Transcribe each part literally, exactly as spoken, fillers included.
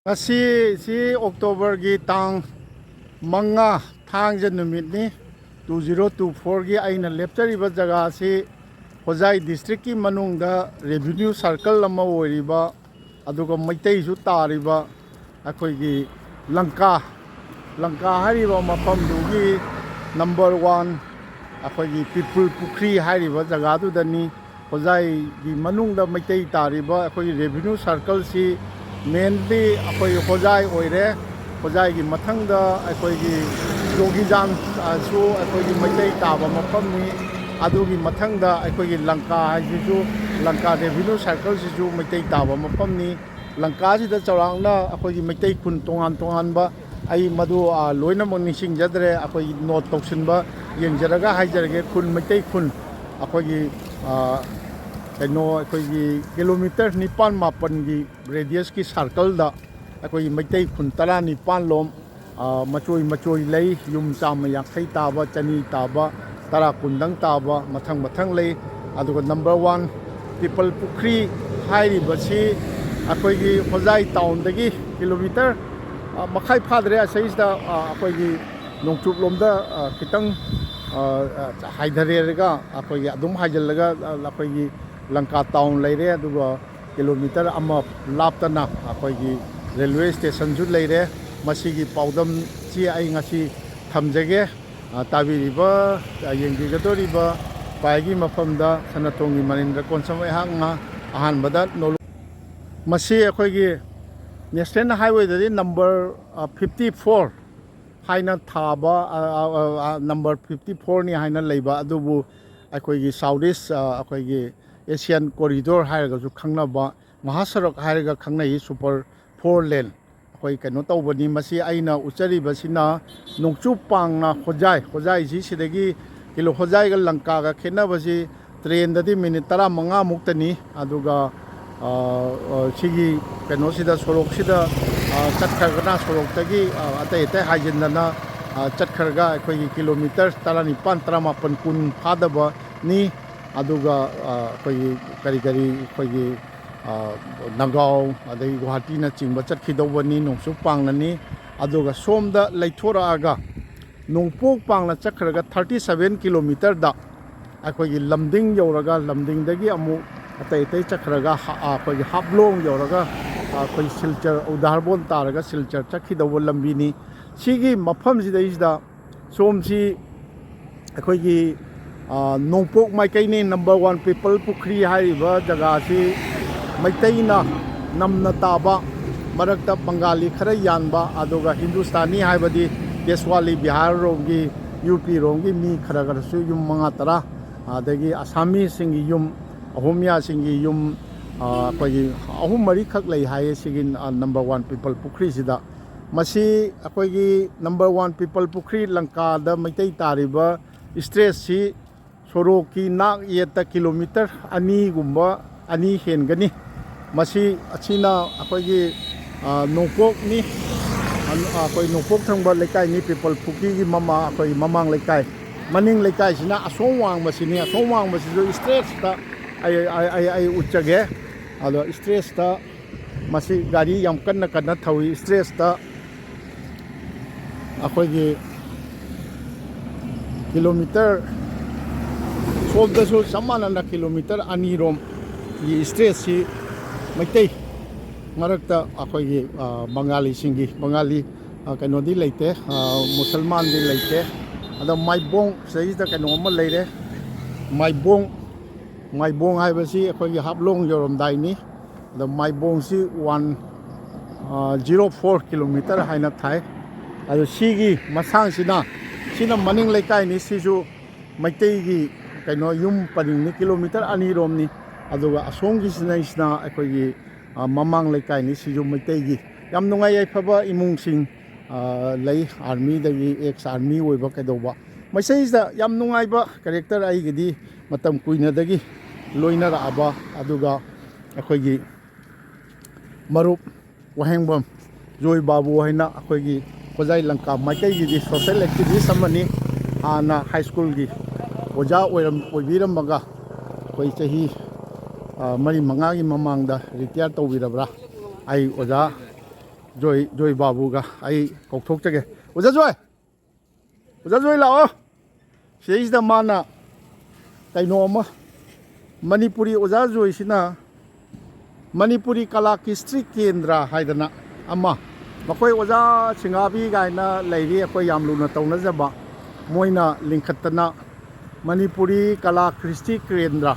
ꯉꯁꯤꯁꯤ ꯑꯣꯛꯇꯣꯕꯔꯒꯤ ꯇꯥꯡ ꯃꯉꯥ, ꯊꯥꯡꯖ ꯅꯨꯃꯤꯠꯅꯤ꯫ Two zero two fourꯒꯤ ꯑꯩꯅ ꯂꯦꯞꯆꯔꯤꯕ ꯖꯒꯥꯁꯤ ꯍꯣꯖꯥꯏ ꯗꯤꯁꯇ꯭ꯔꯤꯛꯀꯤ ꯃꯅꯨꯡꯗ ꯔꯦꯚꯤꯅ꯭ꯌꯨ ꯁꯥꯔꯀꯜ ꯑꯃ ꯑꯣꯏꯔꯤꯕ, ꯑꯗꯨꯒ ꯃꯩꯇꯩꯁꯨ ꯇꯥꯔꯤꯕ ꯑꯩꯈꯣꯏꯒꯤ ꯂꯪꯀꯥ, ꯂꯪꯀꯥ ꯍꯥꯏꯔꯤꯕ ꯃꯐꯝꯗꯨꯒꯤ ꯅꯝꯕꯔ ꯋꯥꯟ ꯑꯩꯈꯣꯏꯒꯤ ꯄꯤꯄꯜ ꯄꯨꯈ꯭ꯔꯤ ꯍꯥꯏꯔꯤꯕ ꯖꯒꯥꯗꯨꯗꯅꯤ꯫ ꯍꯣꯖꯥꯏꯒꯤ ꯃꯅꯨꯡꯗ ꯃꯩꯇꯩ ꯇꯥꯔꯤꯕ ꯑꯩꯈꯣꯏꯒꯤ ꯔꯦꯚꯤꯅ꯭ꯌꯨ ꯁꯥꯔꯀꯜꯁꯤ mainly ꯑꯩꯈꯣꯏ ꯍꯣꯖꯥꯏ ꯑꯣꯏꯔꯦ꯫ ꯍꯣꯖꯥꯏꯒꯤ ꯃꯊꯪꯗ ꯑꯩꯈꯣꯏꯒꯤ ꯖꯣꯒꯤꯖꯥꯟꯁꯨ ꯑꯩꯈꯣꯏꯒꯤ ꯃꯩꯇꯩ ꯇꯥꯕ ꯃꯐꯝꯅꯤ꯫ ꯑꯗꯨꯒꯤ ꯃꯊꯪꯗ ꯑꯩꯈꯣꯏꯒꯤ ꯂꯪꯀꯥ ꯍꯥꯏꯁꯤꯁꯨ, ꯂꯪꯀꯥ ꯔꯦꯚꯤꯅ꯭ꯌꯨ ꯁꯥꯔꯀꯜꯁꯤꯁꯨ ꯃꯩꯇꯩ ꯇꯥꯕ ꯃꯐꯝꯅꯤ꯫ ꯂꯪꯀꯥꯁꯤꯗ ꯆꯥꯎꯔꯥꯛꯅ ꯑꯩꯈꯣꯏꯒꯤ ꯃꯩꯇꯩ ꯈꯨꯟ ꯇꯣꯉꯥꯟ ꯇꯣꯉꯥꯟꯕ, ꯑꯩ ꯃꯗꯨ, ꯑ, ꯂꯣꯏꯅꯃꯛ ꯅꯤꯡꯁꯤꯡꯖꯗ꯭ꯔꯦ, ꯑꯩꯈꯣꯏꯒꯤ ꯅꯣꯠ ꯇꯧꯁꯤꯟꯕ ꯌꯦꯡꯖꯔꯒ ꯍꯥꯏꯖꯔꯒꯦ꯫ ꯈꯨꯟ, ꯃꯩꯇꯩ ꯈꯨꯟ ꯑꯩꯈꯣꯏꯒꯤ, ꯑ, ꯀꯩꯅꯣ, ꯑꯩꯈꯣꯏꯒꯤ ꯀꯤꯂꯣꯃꯤꯇꯔ ꯅꯤꯄꯥꯟ ꯃꯥꯄꯟꯒꯤ ꯔꯦꯗꯤꯌꯁꯀꯤ ꯁꯥꯔꯀꯜꯗ ꯑꯩꯈꯣꯏꯒꯤ ꯃꯩꯇꯩ ꯈꯨꯟ ꯇꯔꯥꯅꯤꯄꯥꯟ ꯂꯣꯝ, ꯑ, ꯃꯆꯣꯏ ꯃꯆꯣꯏ ꯂꯩ, ꯌꯨꯝ ꯆꯥꯝꯃ ꯌꯥꯡꯈꯩ ꯇꯥꯕ, ꯆꯅꯤ ꯇꯥꯕ, ꯇꯔꯥ ꯀꯨꯟꯗꯪ ꯇꯥꯕ, ꯃꯊꯪ ꯃꯊꯪ ꯂꯩ꯫ ꯑꯗꯨꯒ ꯅꯝꯕꯔ ꯋꯥꯟ ꯄꯤꯄꯜ ꯄꯨꯈ꯭ꯔꯤ ꯍꯥꯏꯔꯤꯕꯁꯤ ꯑꯩꯈꯣꯏꯒꯤ ꯍꯣꯖꯥꯏ ꯇꯥꯎꯟꯗꯒꯤ ꯀꯤꯂꯣꯃꯤꯇꯔ, ꯑ, ꯃꯈꯥꯏ ꯐꯥꯗ꯭ꯔꯦ꯫ ꯑꯁꯤꯁꯤꯗ, ꯑ, ꯑꯩꯈꯣꯏꯒꯤ ꯅꯣꯡꯆꯨꯞꯂꯣꯝꯗ, ꯑ, ꯈꯤꯇꯪ, ꯑ, ꯑ, ꯍꯥꯏꯊꯔꯦꯔꯒ ꯑꯩꯈꯣꯏꯒꯤ ꯑꯗꯨꯝ ꯍꯥꯏꯖꯤꯜꯂꯒ, ꯑ, ꯑꯩꯈꯣꯏꯒꯤ ꯂꯪꯀꯥ ꯇꯥꯎꯟ ꯂꯩꯔꯦ꯫ ꯑꯗꯨꯒ ꯀꯤꯂꯣꯃꯤꯇꯔ ꯑꯃ ꯂꯥꯞꯇꯅ ꯑꯩꯈꯣꯏꯒꯤ ꯔꯦꯜꯋꯦ ꯁ꯭ꯇꯦꯁꯟꯁꯨ ꯂꯩꯔꯦ꯫ ꯃꯁꯤꯒꯤ ꯄꯥꯎꯗꯝꯁꯤ ꯑꯩ ꯉꯁꯤ ꯊꯝꯖꯒꯦ꯫ ꯑ, ꯇꯥꯕꯤꯔꯤꯕ, ꯑ, ꯌꯦꯡꯕꯤꯒꯗꯧꯔꯤꯕ ꯄꯥꯏꯒꯤ ꯃꯐꯝꯗ ꯁꯅꯥꯇꯣꯟꯒꯤ ꯃꯅꯤꯟꯗ꯭ꯔ ꯀꯣꯟꯁꯝ ꯑꯩꯍꯥꯛꯅ ꯑꯍꯥꯟꯕꯗ ꯅꯣꯂꯨ-, ꯃꯁꯤ ꯑꯩꯈꯣꯏꯒꯤ ꯅꯦꯁꯅꯦꯜ ꯍꯥꯏꯋꯦꯗꯗꯤ ꯅꯝꯕꯔ, ꯑ, ꯐꯤꯐꯇꯤ ꯐꯣꯔ ꯍꯥꯏꯅ ꯊꯥꯕ, ꯑ, ꯑ, ꯑ, ꯑ, ꯅꯝꯕꯔ ꯐꯤꯐꯇꯤ ꯐꯣꯔꯅꯤ ꯍꯥꯏꯅ ꯂꯩꯕ, ꯑꯗꯨꯕꯨ ꯑꯩꯈꯣꯏꯒꯤ ꯁꯥꯎꯠ ꯏꯁ, ꯑ, ꯑꯩꯈꯣꯏꯒꯤ ꯑꯦꯁꯤꯌꯥꯟ ꯀꯣꯔꯤꯗꯣꯔ ꯍꯥꯏꯔꯒꯁꯨ ꯈꯪꯅꯕ, ꯃꯍꯥꯁꯔꯛ ꯍꯥꯏꯔꯒ ꯈꯪꯅꯩ, ꯁꯨꯄꯔ ꯐꯣꯔ ꯂꯦꯟ ꯑꯩꯈꯣꯏ ꯀꯩꯅꯣ ꯇꯧꯕꯅꯤ꯫ ꯃꯁꯤ ꯑꯩꯅ ꯎꯠꯆꯔꯤꯕꯁꯤꯅ ꯅꯣꯡꯆꯨꯞ ꯄꯥꯡꯅ ꯍꯣꯖꯥꯏ, ꯍꯣꯖꯥꯏꯁꯤ ꯁꯤꯗꯒꯤ ꯀꯤꯂꯣ-, ꯍꯣꯖꯥꯏꯒ ꯂꯪꯀꯥꯒ ꯈꯦꯠꯅꯕꯁꯤ ꯇ꯭ꯔꯦꯟꯗꯗꯤ ꯃꯤꯅꯤꯠ ꯇꯔꯥꯃꯉꯥ ꯃꯨꯛꯇꯅꯤ꯫ ꯑꯗꯨꯒ, ꯑ, ꯑ, ꯁꯤꯒꯤ ꯀꯩꯅꯣꯁꯤꯗ, ꯁꯣꯔꯣꯛꯁꯤꯗ, ꯑ, ꯆꯠꯈ꯭ꯔꯒꯅ ꯁꯣꯔꯣꯛꯇꯒꯤ, ꯑ, ꯑꯇꯩ ꯑꯇꯩ ꯍꯥꯏꯖꯤꯟꯗꯅ, ꯑ, ꯆꯠꯈ꯭ꯔꯒ ꯑꯩꯈꯣꯏꯒꯤ ꯀꯤꯂꯣꯃꯤꯇꯔ ꯇꯔꯥꯅꯤꯄꯥꯟ, ꯇꯔꯥꯃꯥꯄꯟ, ꯀꯨꯟ ꯐꯥꯗꯕꯅꯤ꯫ ꯑꯗꯨꯒ, ꯑ, ꯑꯩꯈꯣꯏꯒꯤ ꯀꯔꯤ ꯀꯔꯤ ꯑꯩꯈꯣꯏꯒꯤ ꯅꯒꯥꯎ, ꯑꯗꯒꯤ ꯒꯨꯋꯥꯍꯥꯇꯤꯅꯆꯤꯡꯕ ꯆꯠꯈꯤꯗꯧꯕꯅꯤ, ꯅꯣꯡꯆꯨꯞ ꯄꯥꯡꯅꯅꯤ꯫ ꯑꯗꯨꯒ ꯁꯣꯝꯗ ꯂꯩꯊꯣꯔꯛꯑꯒ ꯅꯣꯡꯄꯣꯛ ꯄꯥꯡꯅ ꯆꯠꯈ꯭ꯔꯒ ꯊꯥꯔꯇꯤ ꯁꯚꯦꯟ ꯀꯤꯂꯣꯃꯤꯇꯔꯗ ꯑꯩꯈꯣꯏꯒꯤ ꯂꯝꯗꯤꯡ ꯌꯧꯔꯒ, ꯂꯝꯗꯤꯡꯗꯒꯤ ꯑꯃꯨꯛ ꯑꯇꯩ ꯑꯇꯩ ꯆꯠꯈ꯭ꯔꯒ, ꯑꯩꯈꯣꯏꯒꯤ ꯍꯥꯞꯂꯣꯡ ꯌꯧꯔꯒ, ꯑꯩꯈꯣꯏ ꯁꯤꯜꯆꯔ, ꯎꯗꯥꯔꯕꯣꯟ ꯇꯥꯔꯒ ꯁꯤꯜꯆꯔ ꯆꯠꯈꯤꯗꯧꯕ ꯂꯝꯕꯤꯅꯤ꯫ ꯁꯤꯒꯤ ꯃꯐꯝꯁꯤꯗꯩꯁꯤꯗ ꯁꯣꯝꯁꯤ ꯑꯩꯈꯣꯏꯒꯤ ꯅꯣꯡꯄꯣꯛ ꯃꯥꯏꯀꯩꯅꯤ꯫ ꯅꯝꯕꯔ ꯋꯥꯟ ꯄꯤꯄꯜ ꯄꯨꯈ꯭ꯔꯤ ꯍꯥꯏꯔꯤꯕ ꯖꯒꯥꯁꯤ ꯃꯩꯇꯩꯅ ꯅꯝꯅ ꯇꯥꯕ, ꯃꯔꯛꯇ ꯕꯪꯒꯥꯂꯤ ꯈꯔ ꯌꯥꯟꯕ, ꯑꯗꯨꯒ ꯍꯤꯟꯗꯨꯁꯇꯥꯅꯤ ꯍꯥꯏꯕꯗꯤ ꯄꯦꯁꯋꯥꯂꯤ ꯕꯤꯍꯥꯔ ꯔꯣꯝꯒꯤ, ꯌꯨ ꯄꯤ ꯔꯣꯝꯒꯤ ꯃꯤ ꯈꯔ ꯈꯔꯁꯨ, ꯌꯨꯝ ꯃꯉꯥ ꯇꯔꯥ, ꯑꯗꯒꯤ ꯑꯁꯥꯃꯤꯁꯁꯤꯡꯒꯤ ꯌꯨꯝ, ꯑꯍꯣꯃꯤꯌꯥꯁꯤꯡꯒꯤ ꯌꯨꯝ, ꯑꯩꯈꯣꯏꯒꯤ ꯑꯍꯨꯝ ꯃꯔꯤꯈꯛ ꯂꯩ ꯍꯥꯏꯌꯦ ꯁꯤꯒꯤ ꯅꯝꯕꯔ ꯋꯥꯟ ꯄꯤꯄꯜ ꯄꯨꯈ꯭ꯔꯤꯁꯤꯗ꯫ ꯃꯁꯤ ꯑꯩꯈꯣꯏꯒꯤ ꯅꯝꯕꯔ ꯋꯥꯟ ꯄꯤꯄꯜ ꯄꯨꯈ꯭ꯔꯤ ꯂꯪꯀꯥꯗ ꯃꯩꯇꯩ ꯇꯥꯔꯤꯕ ꯏꯁꯇ꯭ꯔꯦꯁꯁꯤ ꯁꯣꯔꯣꯛꯀꯤ ꯅꯥꯛ ꯌꯦꯠꯇ ꯀꯤꯂꯣꯃꯤꯇꯔ ꯑꯅꯤꯒꯨꯝꯕ, ꯑꯅꯤ ꯍꯦꯟꯒꯅꯤ꯫ ꯃꯁꯤ, ꯑꯁꯤꯅ ꯑꯩꯈꯣꯏꯒꯤ ꯅꯣꯡꯄꯣꯛꯅꯤ꯫ ꯑꯩꯈꯣꯏ ꯅꯣꯡꯄꯣꯛ ꯊꯪꯕ ꯂꯩꯀꯥꯏꯅꯤ, ꯄꯤꯄꯜ ꯄꯨꯈ꯭ꯔꯤꯒꯤ ꯃꯃꯥ, ꯑꯩꯈꯣꯏꯒꯤ ꯃꯃꯥꯡ ꯂꯩꯀꯥꯏ꯫ ꯃꯅꯤꯡ ꯂꯩꯀꯥꯏꯁꯤꯅ ꯑꯁꯣꯝ ꯋꯥꯡꯃꯁꯤꯅꯤ꯫ ꯑꯁꯣꯝ ꯋꯥꯡꯃꯁꯤꯁꯨ ꯏꯁꯇ꯭ꯔꯦꯁꯇ ꯑꯩ, ꯑꯩ, ꯑꯩ, ꯑꯩ ꯎꯠꯆꯒꯦ꯫ ꯑꯗꯣ ꯏꯁꯇ꯭ꯔꯦꯁꯇ ꯃꯁꯤ ꯒꯥꯔꯤ ꯌꯥꯝ ꯀꯟꯅ ꯀꯟꯅ ꯊꯧꯏ꯫ ꯏꯁꯇ꯭ꯔꯦꯁꯇ ꯑꯩꯈꯣꯏꯒꯤ ꯀꯤꯂꯣꯃꯤꯇꯔ, ꯁꯣꯝꯗꯁꯨ ꯆꯞ ꯃꯥꯟꯅꯅ ꯀꯤꯂꯣꯃꯤꯇꯔ ꯑꯅꯤꯔꯣꯝꯒꯤ ꯏꯁꯇ꯭ꯔꯦꯁꯁꯤ ꯃꯩꯇꯩ ꯃꯔꯛꯇ ꯑꯩꯈꯣꯏꯒꯤ ꯕꯪꯒꯥꯂꯤꯁꯤꯡꯒꯤ, ꯕꯪꯒꯥꯂꯤ ꯀꯩꯅꯣꯗꯤ ꯂꯩꯇꯦ, ꯃꯨꯁꯜꯃꯥꯟꯗꯤ ꯂꯩꯇꯦ꯫ ꯑꯗꯣ ꯃꯥꯏꯕꯣꯡ ꯁꯤꯗꯩꯁꯤꯗ ꯀꯩꯅꯣ ꯑꯃ ꯂꯩꯔꯦ꯫ ꯃꯥꯏꯕꯣꯡ, ꯃꯥꯏꯕꯣꯡ ꯍꯥꯏꯕꯁꯤ ꯑꯩꯈꯣꯏꯒꯤ ꯍꯥꯞꯂꯣꯡ ꯌꯧꯔꯝꯗꯥꯏꯅꯤ꯫ ꯑꯗꯣ ꯃꯥꯏꯕꯣꯡꯁꯤ ꯋꯥꯟ ꯖꯤꯔꯣ ꯐꯣꯔ ꯀꯤꯂꯣꯃꯤꯇꯔ ꯍꯥꯏꯅ ꯊꯥꯏ꯫ ꯑꯗꯣ ꯁꯤꯒꯤ ꯃꯁꯥꯡꯁꯤꯅ, ꯁꯤꯅ ꯃꯅꯤꯡ ꯂꯩꯀꯥꯏꯅꯤ꯫ ꯁꯤꯁꯨ ꯃꯩꯇꯩꯒꯤ ꯀꯩꯅꯣ ꯌꯨꯝ ꯄꯔꯤꯡꯅꯤ, ꯀꯤꯂꯣꯃꯤꯇꯔ ꯑꯅꯤꯔꯣꯝꯅꯤ꯫ ꯑꯗꯨꯒ ꯑꯁꯣꯝꯒꯤꯁꯤꯅꯩꯁꯤꯅ ꯑꯩꯈꯣꯏꯒꯤ ꯃꯃꯥꯡ ꯂꯩꯀꯥꯏꯅꯤ꯫ ꯁꯤꯁꯨ ꯃꯩꯇꯩꯒꯤ ꯌꯥꯝ ꯅꯨꯡꯉꯥꯏ ꯌꯥꯏꯐꯕ ꯏꯃꯨꯡꯁꯤꯡ ꯂꯩ, ꯑꯥꯔꯃꯤꯗꯒꯤ, ꯑꯦꯛꯁ ꯑꯥꯔꯃꯤ ꯑꯣꯏꯕ ꯀꯩꯗꯧꯕ꯫ ꯃꯁꯤꯗꯩꯁꯤꯗ ꯌꯥꯝ ꯅꯨꯡꯉꯥꯏꯕ ꯀꯦꯔꯦꯛꯇꯔ ꯑꯩꯒꯤꯗꯤ ꯃꯇꯝ ꯀꯨꯏꯅꯗꯒꯤ ꯂꯣꯏꯅꯔꯛꯑꯕ, ꯑꯗꯨꯒ ꯑꯩꯈꯣꯏꯒꯤ ꯃꯔꯨꯞ ꯋꯥꯍꯦꯡꯕꯝ ꯖꯣꯏ ꯕꯥꯕꯨ ꯍꯥꯏꯅ ꯑꯩꯈꯣꯏꯒꯤ ꯍꯣꯖꯥꯏ ꯂꯪꯀꯥ ꯃꯥꯏꯀꯩꯒꯤꯗꯤ ꯁꯣꯁꯦꯜ ꯑꯦꯛꯇꯤꯚꯤꯁ ꯑꯃꯅꯤ꯫ ꯍꯥꯟꯅ ꯍꯥꯏ ꯁ꯭ꯀꯨꯜꯒꯤ ꯑꯣꯖꯥ ꯑꯣꯏꯔꯝ-, ꯑꯣꯏꯕꯤꯔꯝꯃꯒ ꯑꯩꯈꯣꯏ ꯆꯍꯤ ꯑ, ꯃꯔꯤ ꯃꯉꯥꯒꯤ ꯃꯃꯥꯡꯗ ꯔꯤꯇꯤꯌꯥꯔ ꯇꯧꯕꯤꯔꯕ꯭ꯔꯥ? ꯑꯩ ꯑꯣꯖꯥ ꯖꯣꯏ, ꯖꯣꯏ ꯕꯥꯕꯨꯒ ꯑꯩ ꯀꯧꯊꯣꯛꯆꯒꯦ꯫ ꯑꯣꯖꯥ ꯖꯣꯏ! ꯑꯣꯖꯥ ꯖꯣꯏ, ꯂꯥꯛꯑꯣ꯫ ꯁꯤꯗꯩꯁꯤꯗ ꯃꯥꯅ ꯀꯩꯅꯣ ꯑꯃ, ꯃꯅꯤꯄꯨꯔꯤ ꯑꯣꯖꯥ ꯖꯣꯏꯁꯤꯅ ꯃꯅꯤꯄꯨꯔꯤ ꯀꯂꯥ ꯀ꯭ꯔꯤꯁꯇꯤ ꯀꯦꯟꯗ꯭ꯔ ꯍꯥꯏꯗꯅ ꯑꯃ, ꯃꯈꯣꯏ ꯑꯣꯖꯥ ꯁꯤꯡꯍꯥꯕꯤ ꯀꯥꯏꯅ ꯂꯩꯔꯤ, ꯑꯩꯈꯣꯏ ꯌꯥꯝ ꯂꯨꯅ ꯇꯧꯅꯖꯕ, ꯃꯣꯏꯅ ꯂꯤꯡꯈꯠꯇꯅ Manipuri Kala Kristi Kendra,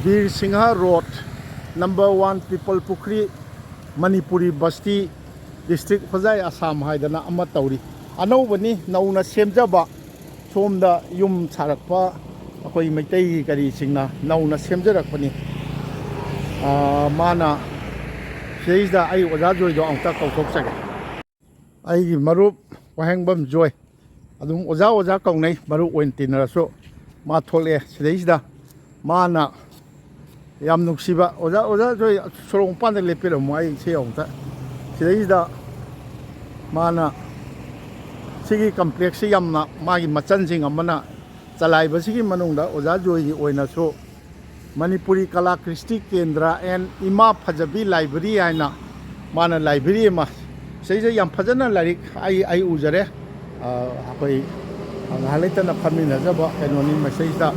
Bir Singha road, number one, Pipal Pukhri, Manipuri Basti, district Hojai, Assam ꯍꯥꯏꯗꯅ ꯑꯃ ꯇꯧꯔꯤ꯫ ꯑꯅꯧꯕꯅꯤ, ꯅꯧꯅ ꯁꯦꯝꯖꯕ꯫ ꯁꯣꯝꯗ ꯌꯨꯝ ꯁꯥꯔꯛꯄ ꯑꯩꯈꯣꯏ ꯃꯩꯇꯩꯒꯤ ꯀꯔꯤꯁꯤꯡꯅ ꯅꯧꯅ ꯁꯦꯝꯖꯔꯛꯄꯅꯤ꯫ ꯑꯥ, ꯃꯥꯅ ꯁꯤꯗꯩꯁꯤꯗ ꯑꯩ ꯑꯣꯖꯥ ꯖꯣꯏꯗꯣ ꯑꯃꯨꯛꯇ ꯀꯧꯊꯣꯛꯆꯒꯦ꯫ ꯑꯩꯒꯤ ꯃꯔꯨꯞ ꯋꯥꯍꯦꯡꯕꯝ ꯖꯣꯏ, ꯑꯗꯨꯝ ꯑꯣꯖꯥ ꯑꯣꯖꯥ ꯀꯧꯅꯩ, ꯃꯔꯨꯞ ꯑꯣꯏꯅ ꯇꯤꯟꯅꯔꯁꯨ, ꯃꯥ ꯊꯣꯛꯂꯛꯑꯦ꯫ ꯁꯤꯗꯩꯁꯤꯗ ꯃꯥꯅ ꯌꯥꯝ ꯅꯨꯡꯁꯤꯕ, "ꯑꯣꯖꯥ, ꯑꯣꯖꯥ ꯖꯣꯏ, ꯁꯣꯔꯣꯛ ꯃꯄꯥꯟꯗ ꯂꯦꯞꯄꯤꯔꯝꯃꯣ, ꯑꯩ ꯁꯤ ꯑꯃꯨꯛꯇ"꯫ ꯁꯤꯗꯩꯁꯤꯗ ꯃꯥꯅ ꯁꯤꯒꯤ ꯀꯝꯄ꯭ꯂꯦꯛꯁꯁꯤ ꯌꯥꯝꯅ ꯃꯥꯒꯤ ꯃꯆꯟꯁꯤꯡ ꯑꯃꯅ ꯆꯂꯥꯏꯕꯁꯤꯒꯤ ꯃꯅꯨꯡꯗ ꯑꯣꯖꯥ ꯖꯣꯏꯒꯤ ꯑꯣꯏꯅꯁꯨ ꯃꯅꯤꯄꯨꯔꯤ ꯀꯂꯥ ꯀ꯭ꯔꯤꯁꯇꯤ ꯀꯦꯟꯗ꯭ꯔ ꯑꯦꯟ ꯏꯃꯥ ꯐꯖꯕꯤ ꯂꯥꯏꯕ꯭ꯔꯦꯔꯤ ꯍꯥꯏꯅ ꯃꯥꯅ ꯂꯥꯏꯕ꯭ꯔꯦꯔꯤ ꯑꯃ, ꯁꯤꯗꯩꯁꯤꯗ ꯌꯥꯝ ꯐꯖꯅ ꯂꯥꯏꯔꯤꯛ ꯑꯩ, ꯑꯩ ꯎꯖꯔꯦ꯫ ꯑ, ꯑꯩꯈꯣꯏ ꯉꯥꯏꯍꯥꯛ ꯂꯩꯇꯅ ꯐꯝꯃꯤꯟꯅꯖꯕ ꯀꯩꯅꯣꯅꯤ꯫ ꯃꯁꯤꯗꯩꯁꯤꯗ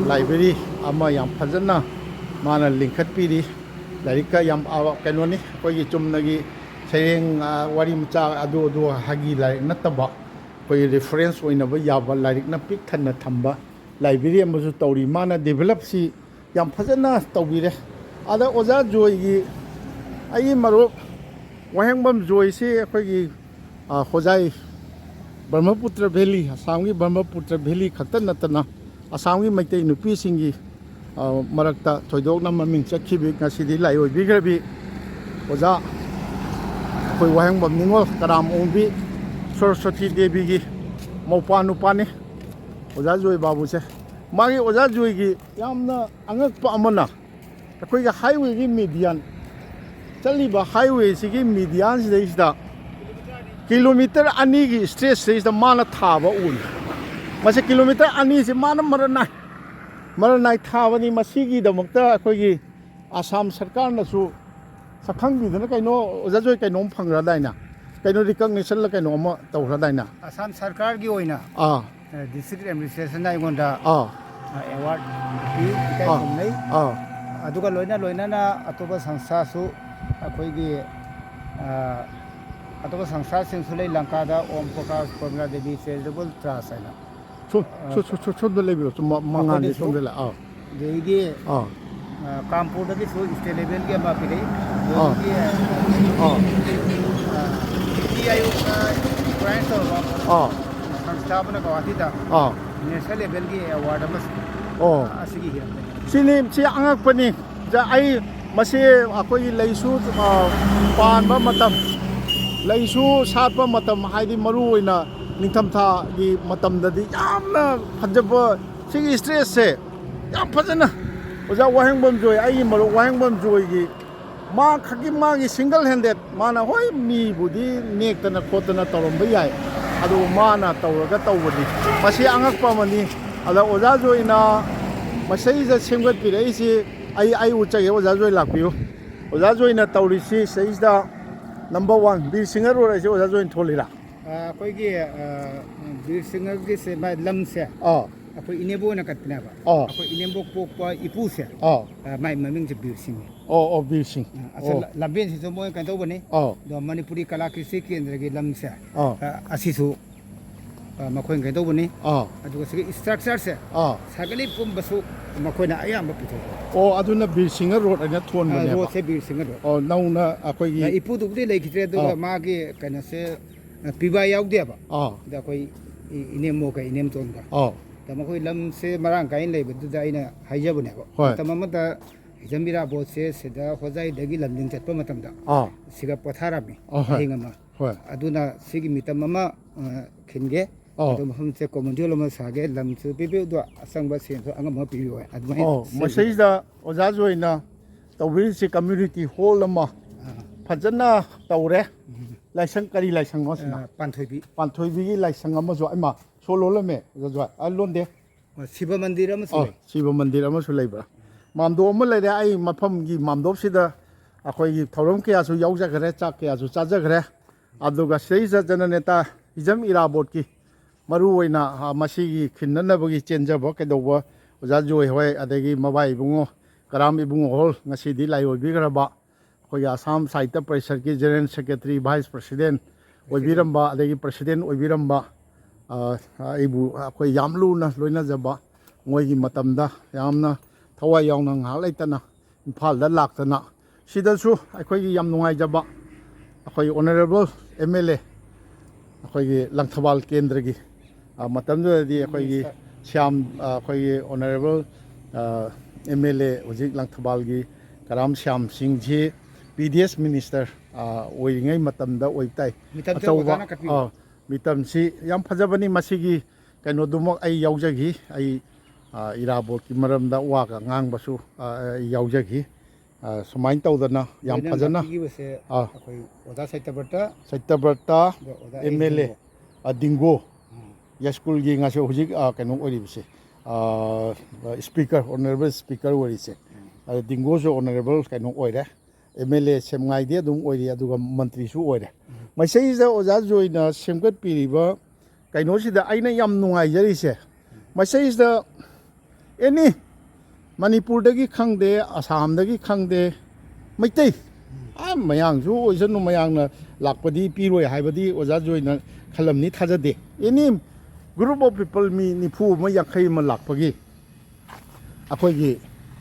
ꯂꯥꯏꯕ꯭ꯔꯦꯔꯤ ꯑꯃ ꯌꯥꯝ ꯐꯖꯅ ꯃꯥꯅ ꯂꯤꯡꯈꯠꯄꯤꯔꯤ꯫ ꯂꯥꯏꯔꯤꯛꯀ ꯌꯥꯝ, ꯑ, ꯀꯩꯅꯣꯅꯤ, ꯑꯩꯈꯣꯏꯒꯤ ꯆꯨꯝꯅꯒꯤ ꯁꯩꯔꯦꯡ, ꯑ, ꯋꯥꯔꯤ ꯃꯆꯥ ꯑꯗꯨ ꯑꯗꯨ ꯍꯥꯏꯒꯤ ꯂꯥꯏꯔꯤꯛ ꯅꯠꯇꯕ, ꯑꯩꯈꯣꯏꯒꯤ ꯔꯤꯐꯔꯦꯟꯁ ꯑꯣꯏꯅꯕ ꯌꯥꯕ ꯂꯥꯏꯔꯤꯛꯅ ꯄꯤꯛ ꯊꯟꯅ ꯊꯝꯕ ꯂꯥꯏꯕ꯭ꯔꯦꯔꯤ ꯑꯃꯁꯨ ꯇꯧꯔꯤ꯫ ꯃꯥꯅ ꯗꯤꯕꯦꯂꯞꯁꯤ ꯌꯥꯝ ꯐꯖꯅ ꯇꯧꯕꯤꯔꯦ꯫ ꯑꯗ ꯑꯣꯖꯥ ꯖꯣꯏꯒꯤ, ꯑꯩꯒꯤ ꯃꯔꯨꯞ ꯋꯥꯍꯦꯡꯕꯝ ꯖꯣꯏꯁꯤ ꯑꯩꯈꯣꯏꯒꯤ, ꯑ, ꯍꯣꯖꯥꯏ, ꯕ꯭ꯔꯍ꯭ꯃꯄꯨꯇ꯭ꯔ ꯚꯦꯂꯤ, ꯑꯁꯥꯝꯒꯤ ꯕ꯭ꯔꯍ꯭ꯃꯄꯨꯇ꯭ꯔ ꯚꯦꯂꯤ ꯈꯛꯇ ꯅꯠꯇꯅ ꯑꯁꯥꯝꯒꯤ ꯃꯩꯇꯩ ꯅꯨꯄꯤꯁꯤꯡꯒꯤ, ꯑ, ꯃꯔꯛꯇ ꯊꯣꯏꯗꯣꯛꯅ ꯃꯃꯤꯡ ꯆꯠꯈꯤꯕꯤ, ꯉꯁꯤꯗꯤ ꯂꯥꯏ ꯑꯣꯏꯕꯤꯈ꯭ꯔꯕꯤ ꯑꯣꯖꯥ ꯑꯩꯈꯣꯏ ꯋꯥꯍꯦꯡꯕꯝ ꯅꯤꯉꯣꯜ ꯀꯔꯥꯝ ꯑꯣꯡꯕꯤ ꯁꯔꯁ꯭ꯋꯇꯤ ꯗꯦꯕꯤꯒꯤ ꯃꯧꯄ꯭ꯋꯥ ꯅꯨꯄꯥꯅꯤ ꯑꯣꯖꯥ ꯖꯣꯏ ꯕꯥꯕꯨꯁꯦ꯫ ꯃꯥꯒꯤ ꯑꯣꯖꯥ ꯖꯣꯏꯒꯤ ꯌꯥꯝꯅ ꯑꯉꯛꯄ ꯑꯃꯅ, ꯑꯩꯈꯣꯏꯒꯤ ꯍꯥꯏꯋꯦꯒꯤ ꯃꯤꯗꯤꯌꯥꯟ, ꯆꯠꯂꯤꯕ ꯍꯥꯏꯋꯦꯁꯤꯒꯤ ꯃꯤꯗꯤꯌꯥꯟꯁꯤꯗꯩꯁꯤꯗ ꯀꯤꯂꯣꯃꯤꯇꯔ ꯑꯅꯤꯒꯤ ꯏꯁꯇ꯭ꯔꯦꯆꯁꯤꯗꯩꯁꯤꯗ ꯃꯥꯅ ꯊꯥꯕ ꯎꯅꯤ꯫ ꯃꯁꯤ ꯀꯤꯂꯣꯃꯤꯇꯔ ꯑꯅꯤꯁꯤ ꯃꯥꯅ ꯃꯔ ꯅꯥꯏ꯫ ꯃꯔꯜ ꯅꯥꯏ ꯊꯥꯕꯅꯤ꯫ ꯃꯁꯤꯒꯤꯗꯃꯛꯇ ꯑꯩꯈꯣꯏꯒꯤ ꯑꯁꯥꯝ ꯁꯔꯀꯥꯔꯅꯁꯨ ꯁꯛꯈꯪꯕꯤꯗꯅ ꯀꯩꯅꯣ, ꯑꯣꯖꯥ ꯖꯣꯏ, ꯀꯩꯅꯣꯝ ꯐꯪꯈ꯭ꯔꯗꯥꯏꯅ? ꯀꯩꯅꯣ recognition ꯂ ꯀꯩꯅꯣ ꯑꯃ ꯇꯧꯈ꯭ꯔꯗꯥꯏꯅ? ꯑꯁꯥꯝ ꯁꯔꯀꯥꯔꯒꯤ ꯑꯣꯏꯅ, ꯑꯥ꯫ ꯑ, district administration ꯅ ꯑꯩꯉꯣꯟꯗ, ꯑꯥ꯫ ꯑ, award ꯄꯤ, ꯏꯀꯥꯏ ꯑꯥ꯫ ꯈꯨꯝꯅꯩ꯫ ꯑꯥ꯫ ꯑꯗꯨꯒ ꯂꯣꯏꯅ ꯂꯣꯏꯅꯅ ꯑꯇꯣꯞꯄ ꯁꯪꯁꯊꯥꯁꯨ ꯑꯩꯈꯣꯏꯒꯤ, ꯑ, ꯑꯇꯣꯞꯄ ꯁꯪꯁꯊꯥꯁꯤꯡꯁꯨ ꯂꯩ꯫ ꯂꯪꯀꯥꯗ ꯑꯣꯝ ꯄ꯭ꯔꯀꯥꯁ ꯄ꯭ꯔꯃꯤꯂꯥ ꯗꯦꯕꯤ ꯆꯦꯔꯤꯇꯦꯕꯜ ꯇ꯭ꯔꯁ ꯍꯥꯏꯅ꯫ ꯁꯣꯝ-, ꯑ, ꯁꯣ-, ꯁꯣ-, ꯁꯣ-, ꯁꯣꯝꯗ ꯂꯩꯕꯤꯔꯣ꯫ ꯁꯣꯝ ꯃ-, ꯃꯉꯥꯜꯗꯤ ꯃꯈꯣꯏꯗꯁꯨ ꯁꯣꯝꯗ ꯂꯩ-, ꯑꯥ꯫ ꯑꯗꯒꯤ, ꯑꯥ꯫ ꯑ, ꯀꯥꯟꯄꯨꯔꯗꯒꯤꯁꯨ state level ꯒꯤ ꯑꯃ ꯄꯤꯔꯛꯏ꯫ ꯑꯥ꯫ ꯑꯗꯒꯤ, ꯑꯥ꯫ ꯑ, ꯅꯤꯇꯤ ꯑꯥꯌꯣꯒꯅ encourage ꯇꯧꯔꯕ ꯑꯥ꯫ ꯁꯪꯁꯊꯥ ꯑꯃꯅ ꯒꯧꯍꯥꯇꯤꯗ ꯑꯥ꯫ national level ꯒꯤ award ꯑꯃ ꯑꯣ꯫ ꯑꯁꯤꯒꯤ ꯍꯤꯔꯝꯗ꯫ ꯁꯤꯅꯤ, ꯁꯤ ꯑꯉꯛꯄꯅꯤ꯫ ꯖ-, ꯑꯩ ꯃꯁꯤ ꯑꯩꯈꯣꯏꯒꯤ ꯂꯩꯁꯨ, ꯑ, ꯄꯥꯟꯕ ꯃꯇꯝ, ꯂꯩꯁꯨ ꯁꯥꯠꯄ ꯃꯇꯝ, ꯍꯥꯏꯗꯤ ꯃꯔꯨ ꯑꯣꯏꯅ ꯅꯤꯡꯊꯝꯊꯥꯒꯤ ꯃꯇꯝꯗꯗꯤ ꯌꯥꯝꯅ ꯐꯖꯕ ꯁꯤꯒꯤ stage ꯁꯦ ꯌꯥꯝ ꯐꯖꯅ ꯑꯣꯖꯥ ꯋꯥꯍꯦꯡꯕꯝ ꯖꯣꯏ, ꯑꯩꯒꯤ ꯃꯔꯨꯞ ꯋꯥꯍꯦꯡꯕꯝ ꯖꯣꯏꯒꯤ ꯃꯥ ꯈꯛꯀꯤ ꯃꯥꯒꯤ single handed ꯃꯥꯅ, ꯍꯣꯏ, ꯃꯤꯕꯨꯗꯤ ꯅꯦꯛꯇꯅ ꯈꯣꯠꯇꯅ ꯇꯧꯔꯝꯕ ꯌꯥꯏ, ꯑꯗꯨꯕꯨ ꯃꯥꯅ ꯇꯧꯔꯒ ꯇꯧꯕꯅꯤ꯫ ꯃꯁꯤ ꯑꯉꯛꯄ ꯑꯃꯅꯤ꯫ ꯑꯗ ꯑꯣꯖꯥ ꯖꯣꯏꯅ ꯃꯁꯤꯗ ꯁꯦꯝꯒꯠꯄꯤꯔꯛꯏꯁꯤ ꯑꯩ, ꯑꯩ ꯎꯠꯆꯒꯦ꯫ ꯑꯣꯖꯥ ꯖꯣꯏ ꯂꯥꯛꯄꯤꯌꯨ꯫ ꯑꯣꯖꯥ ꯖꯣꯏꯅ ꯇꯧꯔꯤꯁꯤ ꯁꯤꯗꯩꯁꯤꯗ number one, ꯕꯤꯔ ꯁꯤꯡꯍ road ꯍꯥꯏꯁꯦ ꯑꯣꯖꯥ ꯖꯣꯏꯅ ꯊꯣꯜꯂꯤꯔꯥ? ꯑ, ꯑꯩꯈꯣꯏꯒꯤ, ꯑ, ꯕꯤꯔ ꯁꯤꯡꯍꯒꯤꯁꯦ ꯃꯥꯏ ꯂꯝꯁꯦ ꯑꯥ꯫ ꯑꯩꯈꯣꯏ ꯏꯅꯦꯝꯕꯣꯛꯅ ꯀꯠꯄꯅꯦꯕ꯫ ꯑꯥ꯫ ꯑꯩꯈꯣꯏ ꯏꯅꯦꯝꯕꯣꯛ ꯄꯣꯛꯄ ꯏꯄꯨꯁꯦ, ꯑꯥ꯫ ꯑ, ꯃꯥꯏ ꯃꯃꯤꯡꯁꯦ ꯕꯤꯔ ꯁꯤꯡꯅꯤ꯫ ꯑꯣ, ꯑꯣ, ꯕꯤꯔ ꯁꯤꯡ꯫ ꯑ, ꯑꯁ, ꯑꯣ꯫ ꯂ-, ꯂꯝꯕꯦꯟꯁꯤꯁꯨ ꯃꯣꯏ ꯀꯩꯅꯣ ꯇꯧꯕꯅꯤ꯫ ꯑꯥ꯫ ꯑꯗꯣ ꯃꯅꯤꯄꯨꯔꯤ ꯀꯂꯥ ꯀ꯭ꯔꯤꯁꯇꯤ ꯀꯦꯟꯗ꯭ꯔꯒꯤ ꯂꯝꯁꯦ, ꯑꯥ꯫ ꯑ, ꯑꯁꯤꯁꯨ, ꯑ, ꯃꯈꯣꯏꯅ ꯀꯩꯅꯣ ꯇꯧꯕꯅꯤ꯫ ꯑꯥ꯫ ꯑꯗꯨꯒ ꯁꯤꯒꯤ structure ꯁꯦ, ꯑꯥ꯫ ꯁꯥꯒꯂꯤꯞ ꯄꯨꯝꯕꯁꯨ ꯃꯈꯣꯏꯅ ꯑꯌꯥꯝꯕ ꯄꯨꯊꯣꯛꯄ꯫ ꯑꯣ, ꯑꯗꯨꯅ ꯕꯤꯔ ꯁꯤꯡꯍ road ꯍꯥꯏꯅ ꯑ, ꯊꯣꯟꯕꯅꯦꯕ? Road ꯁꯦ ꯕꯤꯔ ꯁꯤꯡꯍ road꯫ ꯑꯣ, ꯅꯧꯅ ꯑꯩꯈꯣꯏꯒꯤ ꯑ, ꯏꯄꯨꯗꯨꯕꯨꯗꯤ ꯂꯩꯈꯤꯗ꯭ꯔꯦ, ꯑꯗꯨꯒ ꯑꯥ꯫ ꯃꯥꯒꯤ ꯀꯩꯅꯣꯁꯦ, ꯑ, ꯄꯤꯕꯥ ꯌꯥꯎꯗꯦꯕ꯫ ꯑꯥ꯫ ꯑꯗ ꯑꯩꯈꯣꯏ ꯏ-, ꯏꯅꯦꯝꯕꯣꯛꯀ ꯏꯅꯦꯝꯇꯣꯟꯒ꯫ ꯑꯥ꯫ ꯑꯗ ꯃꯈꯣꯏ ꯂꯝꯁꯦ ꯃꯔꯥꯡ ꯀꯥꯏꯅ ꯂꯩꯕꯗꯨꯗ ꯑꯩꯅ ꯍꯥꯏꯖꯕꯅꯦꯕ꯫ ꯍꯣꯏ꯫ ꯃꯇꯝ ꯑꯃꯗ ꯍꯤꯖꯝ ꯏꯔꯥꯕꯣꯠꯁꯦ ꯁꯤꯗ ꯍꯣꯖꯥꯏꯗꯒꯤ ꯂꯝꯖꯤꯡ ꯆꯠꯄ ꯃꯇꯝꯗ ꯑꯥ꯫ ꯁꯤꯗ ꯄꯣꯊꯥꯔꯝꯃꯤ ꯑꯍꯣꯏ꯫ ꯑꯍꯤꯡ ꯑꯃ꯫ ꯍꯣꯏ꯫ ꯑꯗꯨꯅ ꯁꯤꯒꯤ ꯃꯤꯇꯝ ꯑꯃ, ꯑ, ꯈꯤꯟꯒꯦ꯫ ꯑꯥ꯫ ꯑꯗꯣ ꯃꯐꯝꯁꯦ community hall ꯑꯃ ꯁꯥꯒꯦ, ꯂꯝꯁꯨ ꯄꯤꯕꯤꯌꯨ, ꯑꯗꯣ ꯑꯁꯪꯕ ꯁꯦꯟꯁꯨ ꯑꯉꯝꯕ ꯑꯃ ꯄꯤꯕꯤꯌꯨ ꯍꯥꯏ꯫ ꯑꯗꯨꯃꯥꯏꯅ ꯑꯣ, ꯁꯦꯝꯒꯦ꯫ ꯃꯁꯤꯗ ꯑꯣꯖꯥ ꯖꯣꯏꯅ ꯇꯧꯕꯤꯔꯤꯁꯤ community hall ꯑꯃ ꯑꯥ꯫ ꯐꯖꯅ ꯇꯧꯔꯦ꯫ ꯎꯝ꯫ ꯂꯥꯏꯁꯪ, ꯀꯔꯤ ꯂꯥꯏꯁꯪꯅꯣ ꯁꯤꯅ? ꯑ, ꯄꯥꯟꯊꯣꯏꯕꯤ꯫ ꯄꯥꯟꯊꯣꯏꯕꯤꯒꯤ ꯂꯥꯏꯁꯪ ꯑꯃꯁꯨ, ꯑꯩꯃ, ꯁꯣ ꯂꯣꯜꯂꯝꯃꯦ, ꯑꯣꯖꯥ ꯖꯣꯏ꯫ ꯑ, ꯂꯣꯟꯗꯦ꯫ ꯁꯤꯕ ꯃꯟꯗꯤꯔ ꯑꯃꯁꯨ ꯑꯣ, ꯂꯩ꯫ ꯁꯤꯕ ꯃꯟꯗꯤꯔ ꯑꯃꯁꯨ ꯂꯩꯕ꯭ꯔꯥ? ꯃꯥꯝꯗꯣꯞ ꯑꯃ ꯂꯩꯔꯦ꯫ ꯑꯩ ꯃꯐꯝꯒꯤ ꯃꯥꯝꯗꯣꯞꯁꯤꯗ ꯑꯩꯈꯣꯏꯒꯤ ꯊꯧꯔꯝ ꯀꯌꯥꯁꯨ ꯌꯥꯎꯖꯈ꯭ꯔꯦ, ꯆꯥꯛ ꯀꯌꯥꯁꯨ ꯆꯥꯖꯈ꯭ꯔꯦ꯫ ꯑꯗꯨꯒ ꯁꯤꯗꯩꯁꯤꯗ ꯖꯅꯅꯦꯇꯥ ꯍꯤꯖꯝ ꯏꯔꯥꯕꯣꯠꯀꯤ ꯃꯔꯨꯑꯣꯏꯅ, ꯑ, ꯃꯁꯤꯒꯤ ꯈꯤꯟꯅꯅꯕꯒꯤ ꯆꯦꯟꯖꯕ ꯀꯩꯗꯧꯕ ꯑꯣꯖꯥ ꯖꯣꯏ ꯍꯣꯏ, ꯑꯗꯒꯤ ꯃꯕꯥꯏ ꯏꯕꯨꯡꯉꯣ, ꯀꯔꯥꯝ ꯏꯕꯨꯡꯉꯣ ꯍꯣꯜ ꯉꯁꯤꯗꯤ ꯂꯥꯏ ꯑꯣꯏꯕꯤꯈ꯭ꯔꯕ ꯑꯩꯈꯣꯏꯒꯤ ꯑꯁꯥꯝ ꯁꯥꯍꯤꯇ꯭ꯌ ꯄꯔꯤꯁꯠꯀꯤ ꯖꯦꯅꯔꯦꯜ ꯁꯦꯀ꯭ꯔꯦꯇꯔꯤ, ꯚꯥꯏꯁ ꯄ꯭ꯔꯁꯤꯗꯦꯟ ꯑꯣꯏꯕꯤꯔꯝꯕ, ꯑꯗꯒꯤ ꯄ꯭ꯔꯁꯤꯗꯦꯟ ꯑꯣꯏꯕꯤꯔꯝꯕ, ꯑ, ꯑꯩꯕꯨ ꯑꯩꯈꯣꯏ ꯌꯥꯝ ꯂꯨꯅ ꯂꯣꯏꯅꯖꯕ, ꯃꯣꯏꯒꯤ ꯃꯇꯝꯗ ꯌꯥꯝꯅ ꯊꯋꯥꯏ ꯌꯥꯎꯅ ꯉꯥꯏꯍꯥꯛ ꯂꯩꯇꯅ ꯏꯝꯐꯥꯜꯗ ꯂꯥꯛꯇꯅ, ꯁꯤꯗꯁꯨ ꯑꯩꯈꯣꯏꯒꯤ ꯌꯥꯝ ꯅꯨꯡꯉꯥꯏꯖꯕ ꯑꯩꯈꯣꯏ ꯑꯣꯅꯔꯦꯕꯜ ꯑꯦꯝ ꯑꯦꯜ ꯑꯦ, ꯑꯩꯈꯣꯏꯒꯤ ꯂꯪꯊꯕꯥꯜ ꯀꯦꯟꯗ꯭ꯔꯒꯤ, ꯑ, ꯃꯇꯝꯗꯨꯗꯗꯤ ꯑꯩꯈꯣꯏꯒꯤ ꯁ꯭ꯌꯥꯝ, ꯑ, ꯑꯩꯈꯣꯏꯒꯤ ꯑꯣꯅꯔꯦꯕꯜ ꯑꯦꯝ ꯑꯦꯜ ꯑꯦ ꯍꯧꯖꯤꯛ ꯂꯪꯊꯕꯥꯜꯒꯤ ꯀꯔꯥꯝ ꯁ꯭ꯌꯥꯝ ꯁꯤꯡꯁꯤ ꯄꯤ ꯗꯤ ꯑꯦꯁ ꯃꯤꯅꯤꯁꯇꯔ, ꯑ, ꯑꯣꯏꯔꯤꯉꯩ ꯃꯇꯝꯗ ꯑꯣꯏꯕ ꯇꯥꯏ꯫ ꯃꯤꯇꯝꯁꯦ ꯑꯆꯧꯕ, ꯑꯣꯖꯥꯅ ꯀꯠꯄꯤꯕ꯫ ꯑ, ꯃꯤꯇꯝꯁꯤ ꯌꯥꯝ ꯐꯖꯕꯅꯤ꯫ ꯃꯁꯤꯒꯤ ꯀꯩꯅꯣꯗꯨꯃꯛ ꯑꯩ ꯌꯥꯎꯖꯈꯤ꯫ ꯑꯩ, ꯑ, ꯏꯔꯥꯕꯣꯠꯀꯤ ꯃꯔꯝꯗ ꯋꯥꯒ ꯉꯥꯡꯕꯁꯨ, ꯑ, ꯑꯩ ꯌꯥꯎꯖꯈꯤ꯫ ꯑ, ꯁꯨꯃꯥꯏꯅ ꯇꯧꯗꯅ ꯌꯥꯝ ꯂꯣꯏꯅ ꯐꯖꯅ, ꯂꯥꯛꯄꯤꯈꯤꯕꯁꯦ ꯑꯥ꯫ ꯑꯩꯈꯣꯏ ꯑꯣꯖꯥ ꯁꯩꯇꯕ꯭ꯔꯇ, ꯁꯩꯇꯕ꯭ꯔꯇ, ꯑꯣꯖꯥ ꯑꯦꯝ ꯑꯦꯜ ꯑꯦ, ꯗꯤꯡꯒꯣ꯫ ꯑ, ꯗꯤꯡꯒꯣ, ꯎꯝ꯫ ꯌꯥꯏꯁ꯭ꯀꯨꯜꯒꯤ ꯉꯁꯤ ꯍꯧꯖꯤꯛ, ꯑ, ꯀꯩꯅꯣ ꯑꯣꯏꯔꯤꯕꯁꯦ, ꯑ, ꯁ꯭ꯄꯤꯀꯔ, ꯑꯣꯅꯔꯦꯕꯜ ꯁ꯭ꯄꯤꯀꯔ ꯑꯣꯏꯔꯤꯁꯦ, ꯑ, ꯗꯤꯡꯒꯣꯁꯨ ꯑꯣꯅꯔꯦꯕꯜ ꯀꯩꯅꯣ ꯑꯣꯏꯔꯦ, ꯑꯦꯝ ꯑꯦꯜ ꯑꯦ ꯁꯦꯝꯉꯥꯏꯗꯤ ꯑꯗꯨꯝ ꯑꯣꯏꯔꯤ, ꯑꯗꯨꯒ ꯃꯟꯇ꯭ꯔꯤꯁꯨ ꯑꯣꯏꯔꯦ꯫ ꯃꯁꯤꯗꯩꯁꯤꯗ ꯑꯣꯖꯥ ꯖꯣꯏꯅ ꯁꯦꯝꯒꯠꯄꯤꯔꯤꯕ ꯀꯩꯅꯣꯁꯤꯗ ꯑꯩꯅ ꯌꯥꯝ ꯅꯨꯡꯉꯥꯏꯖꯔꯤꯁꯦ, ꯃꯁꯤꯗꯩꯁꯤꯗ ꯑꯦꯅꯤ ꯃꯅꯤꯄꯨꯔꯗꯒꯤ ꯈꯪꯗꯦ, ꯑꯁꯥꯝꯗꯒꯤ ꯈꯪꯗꯦ, ꯃꯩꯇꯩ, ꯑꯥ, ꯃꯌꯥꯡꯁꯨ ꯑꯣꯏꯁꯅꯨ, ꯃꯌꯥꯡꯅ ꯂꯥꯛꯄꯗꯤ ꯄꯤꯔꯣꯏ ꯍꯥꯏꯕꯗꯤ ꯑꯣꯖꯥ ꯖꯣꯏꯅ ꯈꯜꯂꯝꯅꯤ ꯊꯥꯖꯗꯦ꯫ ꯑꯦꯅꯤ group of people ꯃꯤ ꯅꯤꯐꯨ ꯑꯃ, ꯌꯥꯡꯈꯩ ꯑꯃ ꯂꯥꯛꯄꯒꯤ ꯑꯩꯈꯣꯏꯒꯤ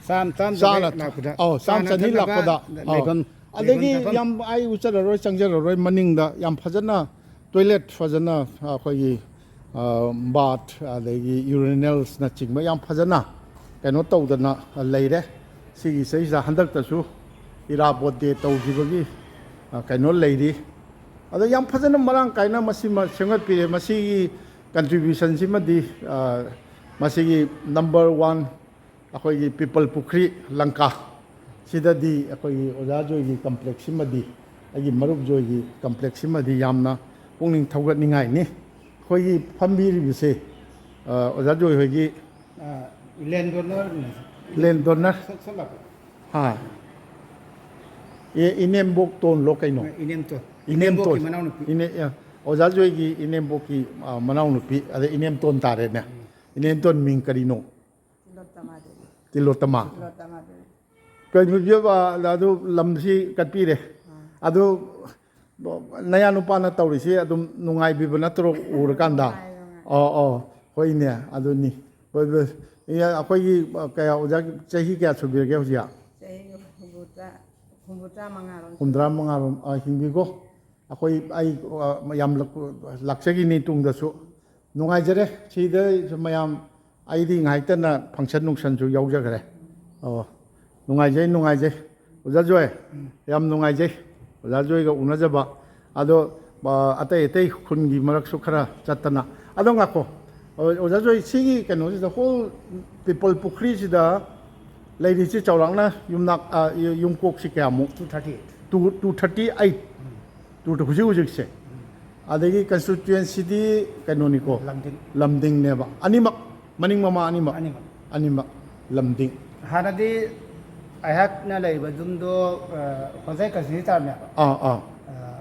ꯆꯥꯝ ꯆꯥꯝ ꯆꯥꯅ, ꯂꯥꯛꯄꯗ ꯑꯧ, ꯆꯥꯝ ꯆꯥꯅ ꯆꯅꯤ ꯊꯛꯅꯕ ꯂꯥꯛꯄꯗ, ꯑꯧ꯫ ꯂꯩꯐꯝ, ꯑꯗꯒꯤ ꯂꯩꯐꯝ ꯆꯥꯐꯝ꯫ ꯌꯥꯝ ꯑꯩ ꯎꯠꯆꯔꯔꯣꯏ, ꯆꯪꯖꯔꯔꯣꯏ, ꯃꯅꯤꯡꯗ ꯌꯥꯝ ꯐꯖꯅ ꯇꯣꯏꯂꯦꯠ ꯐꯖꯅ ꯑꯩꯈꯣꯏꯒꯤ, ꯑ, ꯕꯥꯊ, ꯑꯗꯒꯤ ꯌꯨꯔꯤꯅꯦꯜꯁꯅꯆꯤꯡꯕ ꯌꯥꯝ ꯐꯖꯅ ꯀꯩꯅꯣ ꯇꯧꯗꯅ ꯂꯩꯔꯦ꯫ ꯁꯤꯒꯤ ꯁꯤꯗꯩꯁꯤꯗ ꯍꯟꯗꯛꯇꯁꯨ ꯏꯔꯥꯕꯣꯠ ꯗꯦ ꯇꯧꯈꯤꯕꯒꯤ, ꯑ, ꯀꯩꯅꯣ ꯂꯩꯔꯤ꯫ ꯑꯗꯣ ꯌꯥꯝ ꯐꯖꯅ ꯃꯔꯥꯡ ꯀꯥꯏꯅ ꯃꯁꯤꯃ ꯁꯦꯝꯒꯠꯄꯤꯔꯦ꯫ ꯃꯁꯤꯒꯤ ꯀꯟꯇ꯭ꯔꯤꯕ꯭ꯌꯨꯁꯟꯁꯤꯃꯗꯤ, ꯑ, ꯃꯁꯤꯒꯤ ꯅꯝꯕꯔ ꯋꯥꯟ ꯑꯩꯈꯣꯏꯒꯤ ꯄꯤꯄꯜ ꯄꯨꯈ꯭ꯔꯤ ꯂꯪꯀꯥ ꯁꯤꯗꯗꯤ ꯑꯩꯈꯣꯏꯒꯤ ꯑꯣꯖꯥ ꯖꯣꯏꯒꯤ ꯀꯝꯄ꯭ꯂꯦꯛꯁꯁꯤꯃꯗꯤ, ꯑꯩꯒꯤ ꯃꯔꯨꯞ ꯖꯣꯏꯒꯤ ꯀꯝꯄ꯭ꯂꯦꯛꯁꯁꯤꯃꯗꯤ ꯌꯥꯝꯅ ꯄꯨꯛꯅꯤꯡ ꯊꯧꯒꯠꯅꯤꯡꯉꯥꯏꯅꯤ꯫ ꯑꯩꯈꯣꯏꯒꯤ ꯐꯝꯕꯤꯔꯤꯕꯁꯦ, ꯑ, ꯑꯣꯖꯥ ꯖꯣꯏ ꯍꯣꯏꯒꯤ ꯑ, land donor ꯅꯦ꯫ Land donor꯫ ꯁꯣ-, ꯁꯣꯝ ꯂꯥꯛꯄꯤꯌꯨ꯫ ꯍꯥ꯫ ꯑꯦ, ꯏꯅꯦꯝꯕꯣꯛ ꯇꯣꯟꯂꯣ ꯀꯩꯅꯣ? ꯏꯅꯦꯝꯇꯣꯟ꯫ ꯏꯅꯦꯝꯇꯣꯟ꯫ ꯏꯅꯦꯝꯕꯣꯛꯀꯤ ꯃꯅꯥꯎꯅꯨꯄꯤ꯫ ꯏꯅꯦ-, ꯑ, ꯑꯣꯖꯥ ꯖꯣꯏꯒꯤ ꯏꯅꯦꯝꯕꯣꯛꯀꯤ, ꯑ, ꯃꯅꯥꯎꯅꯨꯄꯤ, ꯑꯗ ꯏꯅꯦꯝꯇꯣꯟ ꯇꯥꯔꯦꯅꯦ꯫ ꯏꯅꯦꯝꯇꯣꯟ ꯃꯤꯡ ꯀꯔꯤꯅꯣ? ꯇꯤꯂꯣꯇꯃꯥ ꯗꯦꯕꯤ꯫ ꯇꯤꯂꯣꯇꯃꯥ꯫ ꯇꯤꯂꯣꯇꯃꯥ ꯗꯦꯕꯤ꯫ ꯀꯩꯅꯣ ꯏꯕꯦꯝꯃ, ꯑꯗꯨ ꯂꯝꯁꯤ ꯀꯠꯄꯤꯔꯦ꯫ ꯑꯗꯨ ꯅꯌꯥ ꯅꯨꯄꯥꯅ ꯇꯧꯔꯤꯁꯤ ꯑꯗꯨꯝ ꯅꯨꯡꯉꯥꯏꯕꯤꯕ ꯅꯠꯇ꯭ꯔꯣ ꯎꯔꯀꯥꯟꯗ? ꯅꯨꯡꯉꯥꯏ, ꯅꯨꯡꯉꯥꯏ꯫ ꯑꯣ, ꯑꯣ, ꯍꯣꯏꯅꯦ, ꯑꯗꯨꯅꯤ꯫ ꯍꯣꯏ, ꯍꯣꯏ꯫ ꯑꯦ, ꯑꯩꯈꯣꯏꯒꯤ, ꯑ, ꯀꯌꯥ, ꯑꯣꯖꯥꯒꯤ ꯆꯍꯤ ꯀꯌꯥ ꯁꯨꯕꯤꯔꯒꯦ ꯍꯧꯖꯤꯛ? ꯆꯍꯤ ꯍꯨꯝꯐꯨꯇꯔꯥ, ꯍꯨꯝꯐꯨꯇꯔꯥ ꯃꯉꯥꯔꯣꯝ꯫ ꯍꯨꯝꯐꯨꯇꯔꯥ ꯃꯉꯥꯔꯣꯝ, ꯑ, ꯍꯤꯡꯕꯤꯀꯣ꯫ ꯑꯩꯈꯣꯏ, ꯑꯩ, ꯑ, ꯌꯥꯝ ꯂꯥꯛ-, ꯂꯥꯛꯆꯈꯤꯅꯤ ꯇꯨꯡꯗꯁꯨ꯫ ꯅꯨꯡꯉꯥꯏꯖꯔꯦ꯫ ꯁꯤꯗ ꯃꯌꯥꯝ, ꯑꯩꯗꯤ ꯉꯥꯏꯍꯥꯛꯇꯅ function ꯅꯨꯡꯁꯟꯁꯨ ꯌꯥꯎꯖꯈ꯭ꯔꯦ꯫ ꯑꯣ, ꯅꯨꯡꯉꯥꯏꯖꯩ, ꯅꯨꯡꯉꯥꯏꯖꯩ꯫ ꯑꯣꯖꯥ ꯖꯣꯏ, ꯌꯥꯝ ꯅꯨꯡꯉꯥꯏꯖꯩ ꯑꯣꯖꯥ ꯖꯣꯏꯒ ꯎꯅꯖꯕ꯫ ꯑꯗꯣ, ꯑ, ꯑꯇꯩ ꯑꯇꯩ ꯈꯨꯟꯒꯤ ꯃꯔꯛꯁꯨ ꯈꯔ ꯆꯠꯇꯅ꯫ ꯑꯗꯣ ꯉꯥꯏꯈꯣ, ꯑꯣ-, ꯑꯣꯖꯥ ꯖꯣꯏ, ꯁꯤꯒꯤ ꯀꯩꯅꯣꯁꯤꯗ, whole ꯄꯤꯄꯜ ꯄꯨꯈ꯭ꯔꯤꯁꯤꯗ ꯂꯩꯔꯤꯁꯤ ꯆꯥꯎꯔꯥꯛꯅ ꯌꯨꯝꯅꯥꯛ, ꯑ, ꯌꯨꯝꯀꯣꯛꯁꯤ ꯀꯌꯥꯃꯨꯛ? Two thirty eight꯫ Two, two thirty eight꯫ Two, ꯍꯧꯖꯤꯛ ꯍꯧꯖꯤꯛꯁꯦ꯫ ꯑꯗꯒꯤ constituencyꯗꯤ ꯀꯩꯅꯣꯅꯤꯀꯣ? ꯂꯝꯗꯤꯡ꯫ ꯂꯝꯗꯤꯡꯅꯦꯕ꯫ ꯑꯅꯤꯃꯛ, ꯃꯅꯤꯡ ꯃꯃꯥꯡ ꯑꯅꯤꯃꯛ? ꯑꯅꯤꯃꯛ꯫ ꯑꯅꯤꯃꯛ ꯂꯝꯗꯤꯡ꯫ ꯍꯥꯟꯅꯗꯤ ꯑꯩꯍꯥꯛꯅ ꯂꯩꯔꯤꯕ ꯌꯨꯝꯗꯣ, ꯑ, ꯍꯣꯖꯥꯏ constituency ꯇꯥꯔꯝꯃꯦꯕ꯫ ꯑꯥ, ꯑꯥ꯫ ꯑ,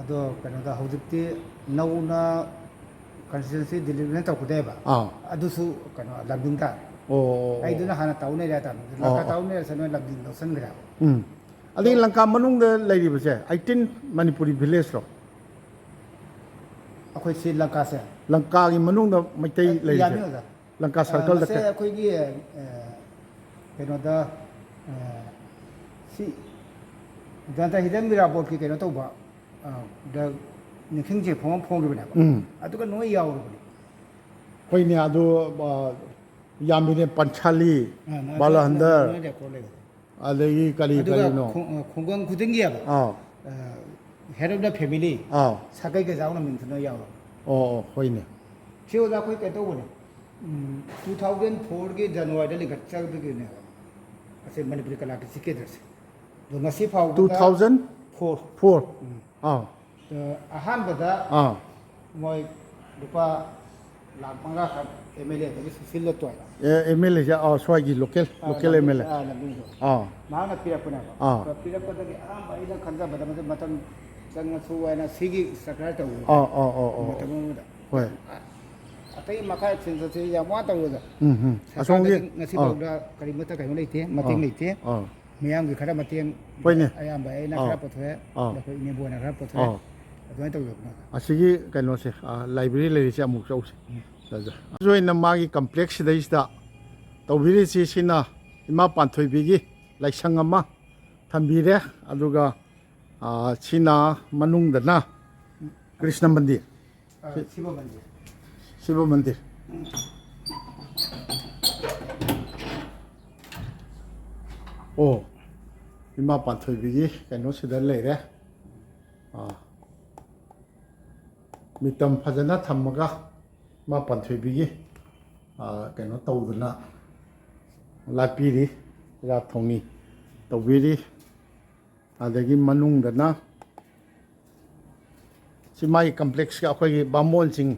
ꯑꯗꯣ ꯀꯩꯅꯣꯗ ꯍꯧꯖꯤꯛꯇꯤ ꯅꯧꯅ constituency delineation ꯇꯧꯔꯛꯀꯗꯣꯏꯕ꯫ ꯑꯥ꯫ ꯑꯗꯨꯁꯨ ꯀꯩꯅꯣ ꯂꯝꯗꯤꯡ ꯇꯥꯔꯦ꯫ ꯑꯣ, ꯑꯣ, ꯑꯣ꯫ ꯑꯩꯗꯨꯅ ꯍꯥꯟꯅ ꯇꯧ ꯂꯩꯔꯦ ꯍꯥꯏꯇꯥꯔꯦ꯫ ꯑꯣ, ꯂꯪꯀꯥ ꯑꯣ꯫ ꯇꯧ ꯂꯩꯔꯁꯦ ꯅꯣꯏ ꯂꯝꯗꯤꯡ ꯂꯧꯁꯤꯟꯈ꯭ꯔꯦꯕ꯫ ꯎꯝ꯫ ꯑꯗꯒꯤ ꯂꯪꯀꯥ ꯃꯅꯨꯡꯗ ꯂꯩꯔꯤꯕꯁꯦ eighteen ꯃꯅꯤꯄꯨꯔꯤ villageꯔꯣ? ꯑꯩꯈꯣꯏ ꯁꯤ ꯂꯪꯀꯥꯁꯦ꯫ ꯂꯪꯀꯥꯒꯤ ꯃꯅꯨꯡꯗ ꯃꯩꯇꯩ ꯑ, ꯂꯩꯔꯤꯁꯦ? ꯌꯥꯅꯤ ꯑꯣꯖꯥ꯫ ꯂꯪꯀꯥ ꯑ, circleꯗ ꯃꯁꯦ ꯀꯌꯥ? ꯑꯩꯈꯣꯏꯒꯤ, ꯑ, ꯀꯩꯅꯣꯗ, ꯑ, ꯁꯤ ꯖꯟꯇꯔ ꯍꯤꯗꯟ ꯃꯤꯔꯥꯕꯣꯠꯀꯤ ꯀꯩꯅꯣ ꯇꯧꯕ, ꯑ, ꯗ ꯅꯤꯡꯁꯤꯡ ꯆꯦꯐꯣꯡ ꯑꯃ ꯐꯣꯡꯈꯤꯕꯅꯦꯕ꯫ ꯎꯝ꯫ ꯑꯗꯨꯒ ꯂꯣꯏ ꯌꯥꯎꯔꯕꯅꯤ꯫ ꯍꯣꯏꯅꯦ, ꯑꯗꯨ, ꯑ, ꯌꯥꯝꯃꯤꯅꯦ, ꯄꯟꯁꯥꯂꯤ, ꯑ, ꯑꯗꯨ ꯕꯥꯂꯍꯟꯗꯔ, ꯂꯣꯏ record ꯂꯩꯕꯅꯤ꯫ ꯑꯗꯒꯤ ꯀꯔꯤ ꯑꯗꯨꯒ ꯀꯔꯤꯅꯣ? ꯈꯨꯡ-, ꯑ, ꯈꯨꯡꯒꯪ ꯈꯨꯗꯤꯡꯒꯤ ꯍꯥꯏꯕ, ꯑꯥ꯫ ꯑ, head of the family, ꯑꯥ꯫ ꯁꯥꯒꯩ ꯀꯩꯖꯥꯎꯅ ꯃꯤꯡꯊꯣꯟꯅ ꯌꯥꯎꯔꯕꯅꯤ꯫ ꯑꯣ, ꯑꯣ, ꯍꯣꯏꯅꯦ꯫ ꯁꯤ ꯑꯣꯖꯥ ꯑꯩꯈꯣꯏ ꯀꯩꯅꯣ ꯇꯧꯕꯅꯦ, ꯎꯝ, two thousand fourꯒꯤ Januaryꯗ ꯂꯤꯡꯈꯠꯆꯕꯒꯤꯅꯦꯕ꯫ ꯑꯁꯤ ꯃꯅꯤꯄꯨꯔꯤ ꯀꯂꯥꯒꯤ ꯆꯤꯀꯦꯗ꯭ꯔꯁꯦ꯫ ꯑꯗꯣ ꯉꯁꯤ ꯐꯥꯎꯕꯗ Two thousand? Four꯫ Four꯫ ꯎꯝ꯫ ꯑꯥ꯫ ꯑ, ꯑꯍꯥꯟꯕꯗ ꯑꯥ꯫ ꯃꯣꯏ ꯂꯨꯄꯥ ꯂꯥꯛ ꯃꯉꯥ ꯈꯛ M L ꯑꯦꯗꯒꯤ Sushil ꯂꯇꯣꯏ꯫ M L ꯑꯦꯁꯦ, ꯑꯥ, ꯁ꯭ꯋꯥꯏꯒꯤ ꯂꯣꯀꯦꯜ, ꯑꯥ, ꯂꯣꯀꯦꯜ ꯂꯝꯕꯤ-, ꯑꯦꯝ ꯑꯦꯜ ꯑꯦ꯫ ꯑꯥ, ꯂꯝꯕꯤꯗꯣ꯫ ꯑꯥ꯫ ꯃꯍꯥꯛꯅ ꯄꯤꯔꯛꯄꯅꯦꯕ꯫ ꯑꯥ꯫ ꯑꯗꯣ ꯄꯤꯔꯛꯄꯗꯒꯤ ꯑꯍꯥꯟꯕ ꯑꯩꯅ ꯈꯟꯖꯕꯗ ꯃꯗꯨ ꯃꯇꯝ ꯆꯪꯉꯁꯨ ꯍꯥꯏꯅ ꯁꯤꯒꯤ ꯁꯔꯀꯥꯔ ꯇꯧꯕ ꯑꯥ, ꯑꯥ, ꯑꯥ, ꯑꯥ꯫ ꯃꯇꯝ ꯑꯃꯗ꯫ ꯍꯣꯏ꯫ ꯑꯇꯩ ꯃꯈꯥ ꯁꯤꯟꯗꯣꯛꯁꯤ ꯌꯥꯝ ꯋꯥꯅ ꯇꯧꯕꯗ ꯎꯝ, ꯎꯝ꯫ ꯑꯁꯣꯝꯒꯤ, ꯁꯔꯀꯥꯔꯗꯒꯤ ꯉꯁꯤ ꯑꯥ꯫ ꯐꯥꯎꯗ ꯀꯔꯤꯃꯠꯇ ꯀꯩꯅꯣ ꯂꯩꯇꯦ, ꯃꯇꯦꯡ ꯑꯥ꯫ ꯂꯩꯇꯦ꯫ ꯑꯥ꯫ ꯃꯤꯌꯥꯝꯒꯤ ꯈꯔ ꯃꯇꯦꯡ ꯍꯣꯏꯅꯦ꯫ ꯑꯌꯥꯝꯕ ꯑꯩꯅ ꯑꯥ꯫ ꯈꯔ ꯄꯨꯊꯣꯛꯑꯦ, ꯑꯥ꯫ ꯑꯗ ꯑꯩꯈꯣꯏ ꯏꯅꯦꯝꯕꯣꯛꯅ ꯈꯔ ꯄꯨꯊꯣꯛꯑꯦ꯫ ꯑꯥ꯫ ꯑꯗꯨꯃꯥꯏꯅ ꯇꯧꯗꯅ꯫ ꯑꯁꯤꯒꯤ ꯀꯩꯅꯣꯁꯦ, ꯑꯥ, ꯂꯥꯏꯕ꯭ꯔꯦꯔꯤ ꯂꯩꯔꯤꯁꯦ ꯑꯃꯨꯛ ꯆꯧꯁꯦ꯫ ꯎꯝ꯫ ꯆꯠꯁꯦ꯫ ꯑꯁꯤ ꯑꯣꯏꯅ ꯃꯥꯒꯤ ꯀꯝꯄ꯭ꯂꯦꯛꯁ ꯁꯤꯗꯩꯁꯤꯗ ꯇꯧꯕꯤꯔꯤꯁꯤ ꯁꯤꯅ ꯏꯃꯥ ꯄꯥꯟꯊꯣꯏꯕꯤꯒꯤ ꯂꯥꯏꯁꯪ ꯑꯃ ꯊꯝꯕꯤꯔꯦ, ꯑꯗꯨꯒ, ꯑꯥ, ꯁꯤꯅ ꯃꯅꯨꯡꯗꯅ ꯀ꯭ꯔꯤꯁꯅ ꯃꯟꯗꯤꯔ꯫ ꯑ, ꯁꯤ-, ꯁꯤꯕ ꯃꯟꯗꯤꯔ꯫ ꯁꯤꯕ ꯃꯟꯗꯤꯔ꯫ ꯑꯣ, ꯏꯃꯥ ꯄꯥꯟꯊꯣꯏꯕꯤꯒꯤ ꯀꯩꯅꯣꯁꯤꯗ ꯂꯩꯔꯦ꯫ ꯑꯥ, ꯃꯤꯇꯝ ꯐꯖꯅ ꯊꯝꯃꯒ ꯏꯃꯥ ꯄꯥꯟꯊꯣꯏꯕꯤꯒꯤ, ꯑꯥ, ꯀꯩꯅꯣ ꯇꯧꯗꯅ ꯂꯥꯠꯄꯤꯔꯤ, ꯏꯔꯥꯠ ꯊꯧꯅꯤ ꯇꯧꯕꯤꯔꯤ꯫ ꯑꯗꯒꯤ ꯃꯅꯨꯡꯗꯅ ꯁꯤ ꯃꯥꯒꯤ ꯀꯝꯄ꯭ꯂꯦꯛꯁꯀ ꯑꯩꯈꯣꯏꯒꯤ ꯕꯥꯃꯣꯟꯁꯤꯡ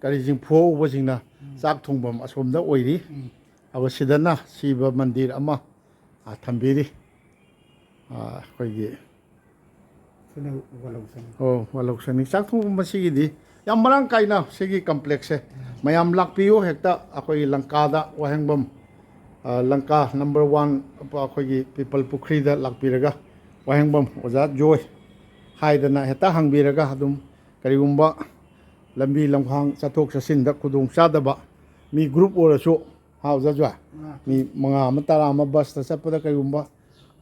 ꯀꯔꯤꯁꯤꯡ ꯐꯨꯍꯧꯕꯁꯤꯡꯅ ꯎꯝ꯫ ꯆꯥꯛ ꯊꯣꯡꯐꯝ ꯑꯁꯣꯝꯗ ꯑꯣꯏꯔꯤ꯫ ꯎꯝ꯫ ꯑꯗꯨꯒ ꯁꯤꯗꯅ ꯁꯤꯕ ꯃꯟꯗꯤꯔ ꯑꯃ, ꯑ, ꯊꯝꯕꯤꯔꯤ꯫ ꯑ, ꯑꯩꯈꯣꯏꯒꯤ ꯁꯤꯅ ꯋꯥꯂꯧꯁꯪ꯫ ꯑꯣ, ꯋꯥꯂꯧꯁꯪꯅꯤ꯫ ꯆꯥꯛ ꯊꯣꯡꯐꯝ ꯃꯁꯤꯒꯤꯗꯤ ꯌꯥꯝ ꯃꯔꯥꯡ ꯀꯥꯏꯅ ꯁꯤꯒꯤ ꯀꯝꯄ꯭ꯂꯦꯛꯁꯁꯦ ꯃꯌꯥꯝ ꯂꯥꯛꯄꯤꯌꯨ, ꯍꯦꯛꯇ ꯑꯩꯈꯣꯏꯒꯤ ꯂꯪꯀꯥꯗ ꯋꯥꯍꯦꯡꯕꯝ, ꯑ, ꯂꯪꯀꯥ ꯅꯝꯕꯔ ꯋꯥꯟ ꯑꯩꯈꯣꯏꯒꯤ ꯄꯤꯄꯜ ꯄꯨꯈ꯭ꯔꯤꯗ ꯂꯥꯛꯄꯤꯔꯒ ꯋꯥꯍꯦꯡꯕꯝ ꯑꯣꯖꯥ ꯖꯣꯏ ꯍꯥꯏꯗꯅ ꯍꯦꯛꯇ ꯍꯪꯕꯤꯔꯒ ꯑꯗꯨꯝ ꯀꯔꯤꯒꯨꯝꯕ ꯂꯝꯕꯤ ꯂꯝꯈꯥꯡ ꯆꯠꯊꯣꯛ ꯆꯠꯁꯤꯟꯗ ꯈꯨꯗꯣꯡ ꯆꯥꯗꯕ ꯃꯤ ꯒ꯭ꯔꯨꯞ ꯑꯣꯏꯔꯁꯨ, ꯍꯥ, ꯑꯣꯖꯥ ꯖꯣꯏ? ꯑꯥ꯫ ꯃꯤ ꯃꯉꯥ ꯑꯃ, ꯇꯔꯥ ꯑꯃ ꯕꯁꯇ ꯆꯠꯄꯗ ꯀꯔꯤꯒꯨꯝꯕ,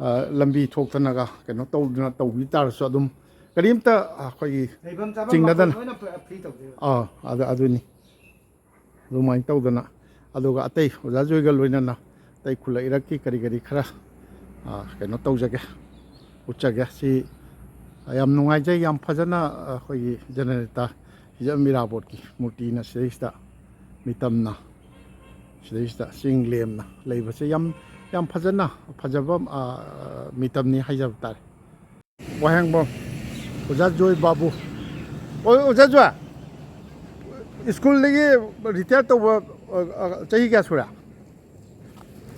ꯑ, ꯂꯝꯕꯤ ꯊꯣꯛꯇꯅꯒ ꯀꯩꯅꯣ ꯇꯧꯗꯅ ꯇꯧꯕꯤ ꯇꯥꯔꯁꯨ ꯑꯗꯨꯝ ꯀꯔꯤꯝꯇ ꯑꯩꯈꯣꯏꯒꯤ ꯂꯩꯐꯝ ꯆꯥꯐꯝ ꯆꯤꯡꯅꯗꯅ꯫ ꯃꯐꯝ ꯂꯣꯏꯅ ꯐ꯭ꯔꯤ ꯇꯧꯗꯣꯏꯕ꯫ ꯑꯥ, ꯑꯗ-, ꯑꯗꯨꯅꯤ꯫ ꯑꯗꯨꯃꯥꯏꯅ ꯇꯧꯗꯅ, ꯑꯗꯨꯒ ꯑꯇꯩ ꯑꯣꯖꯥ ꯖꯣꯏꯒ ꯂꯣꯏꯅꯅ ꯑꯇꯩ ꯈꯨꯜꯂꯛ ꯏꯔꯛꯀꯤ ꯀꯔꯤ ꯀꯔꯤ ꯈꯔ, ꯑ, ꯀꯩꯅꯣ ꯇꯧꯖꯒꯦ, ꯎꯠꯆꯒꯦ꯫ ꯁꯤ ꯌꯥꯝ ꯅꯨꯡꯉꯥꯏꯖꯩ, ꯌꯥꯝ ꯐꯖꯅ, ꯑ, ꯑꯩꯈꯣꯏꯒꯤ ꯖꯅꯅꯦꯇꯥ ꯍꯤꯖꯝ ꯏꯔꯥꯕꯣꯠꯀꯤ ꯃꯨꯔꯇꯤꯅ ꯁꯤꯗꯩꯁꯤꯗ ꯃꯤꯇꯝꯅ ꯁꯤꯗꯩꯁꯤꯗ ꯆꯤꯡ ꯂꯦꯝꯅ ꯂꯩꯕꯁꯦ ꯌꯥꯝ, ꯌꯥꯝ ꯐꯖꯅ ꯐꯖꯕ, ꯑ, ꯃꯤꯇꯝꯅꯤ ꯍꯥꯏꯖꯕ ꯇꯥꯔꯦ꯫ ꯋꯥꯍꯦꯡꯕꯝ ꯑꯣꯖꯥ ꯖꯣꯏ ꯕꯥꯕꯨ꯫ ꯑꯣ, ꯑꯣꯖꯥ ꯖꯣꯏ? ꯁ꯭ꯀꯨꯜꯗꯒꯤ ꯔꯤꯇꯥꯌꯔ ꯇꯧꯕ, ꯑ, ꯑ, ꯆꯍꯤ ꯀꯌꯥ ꯁꯨꯔꯦ?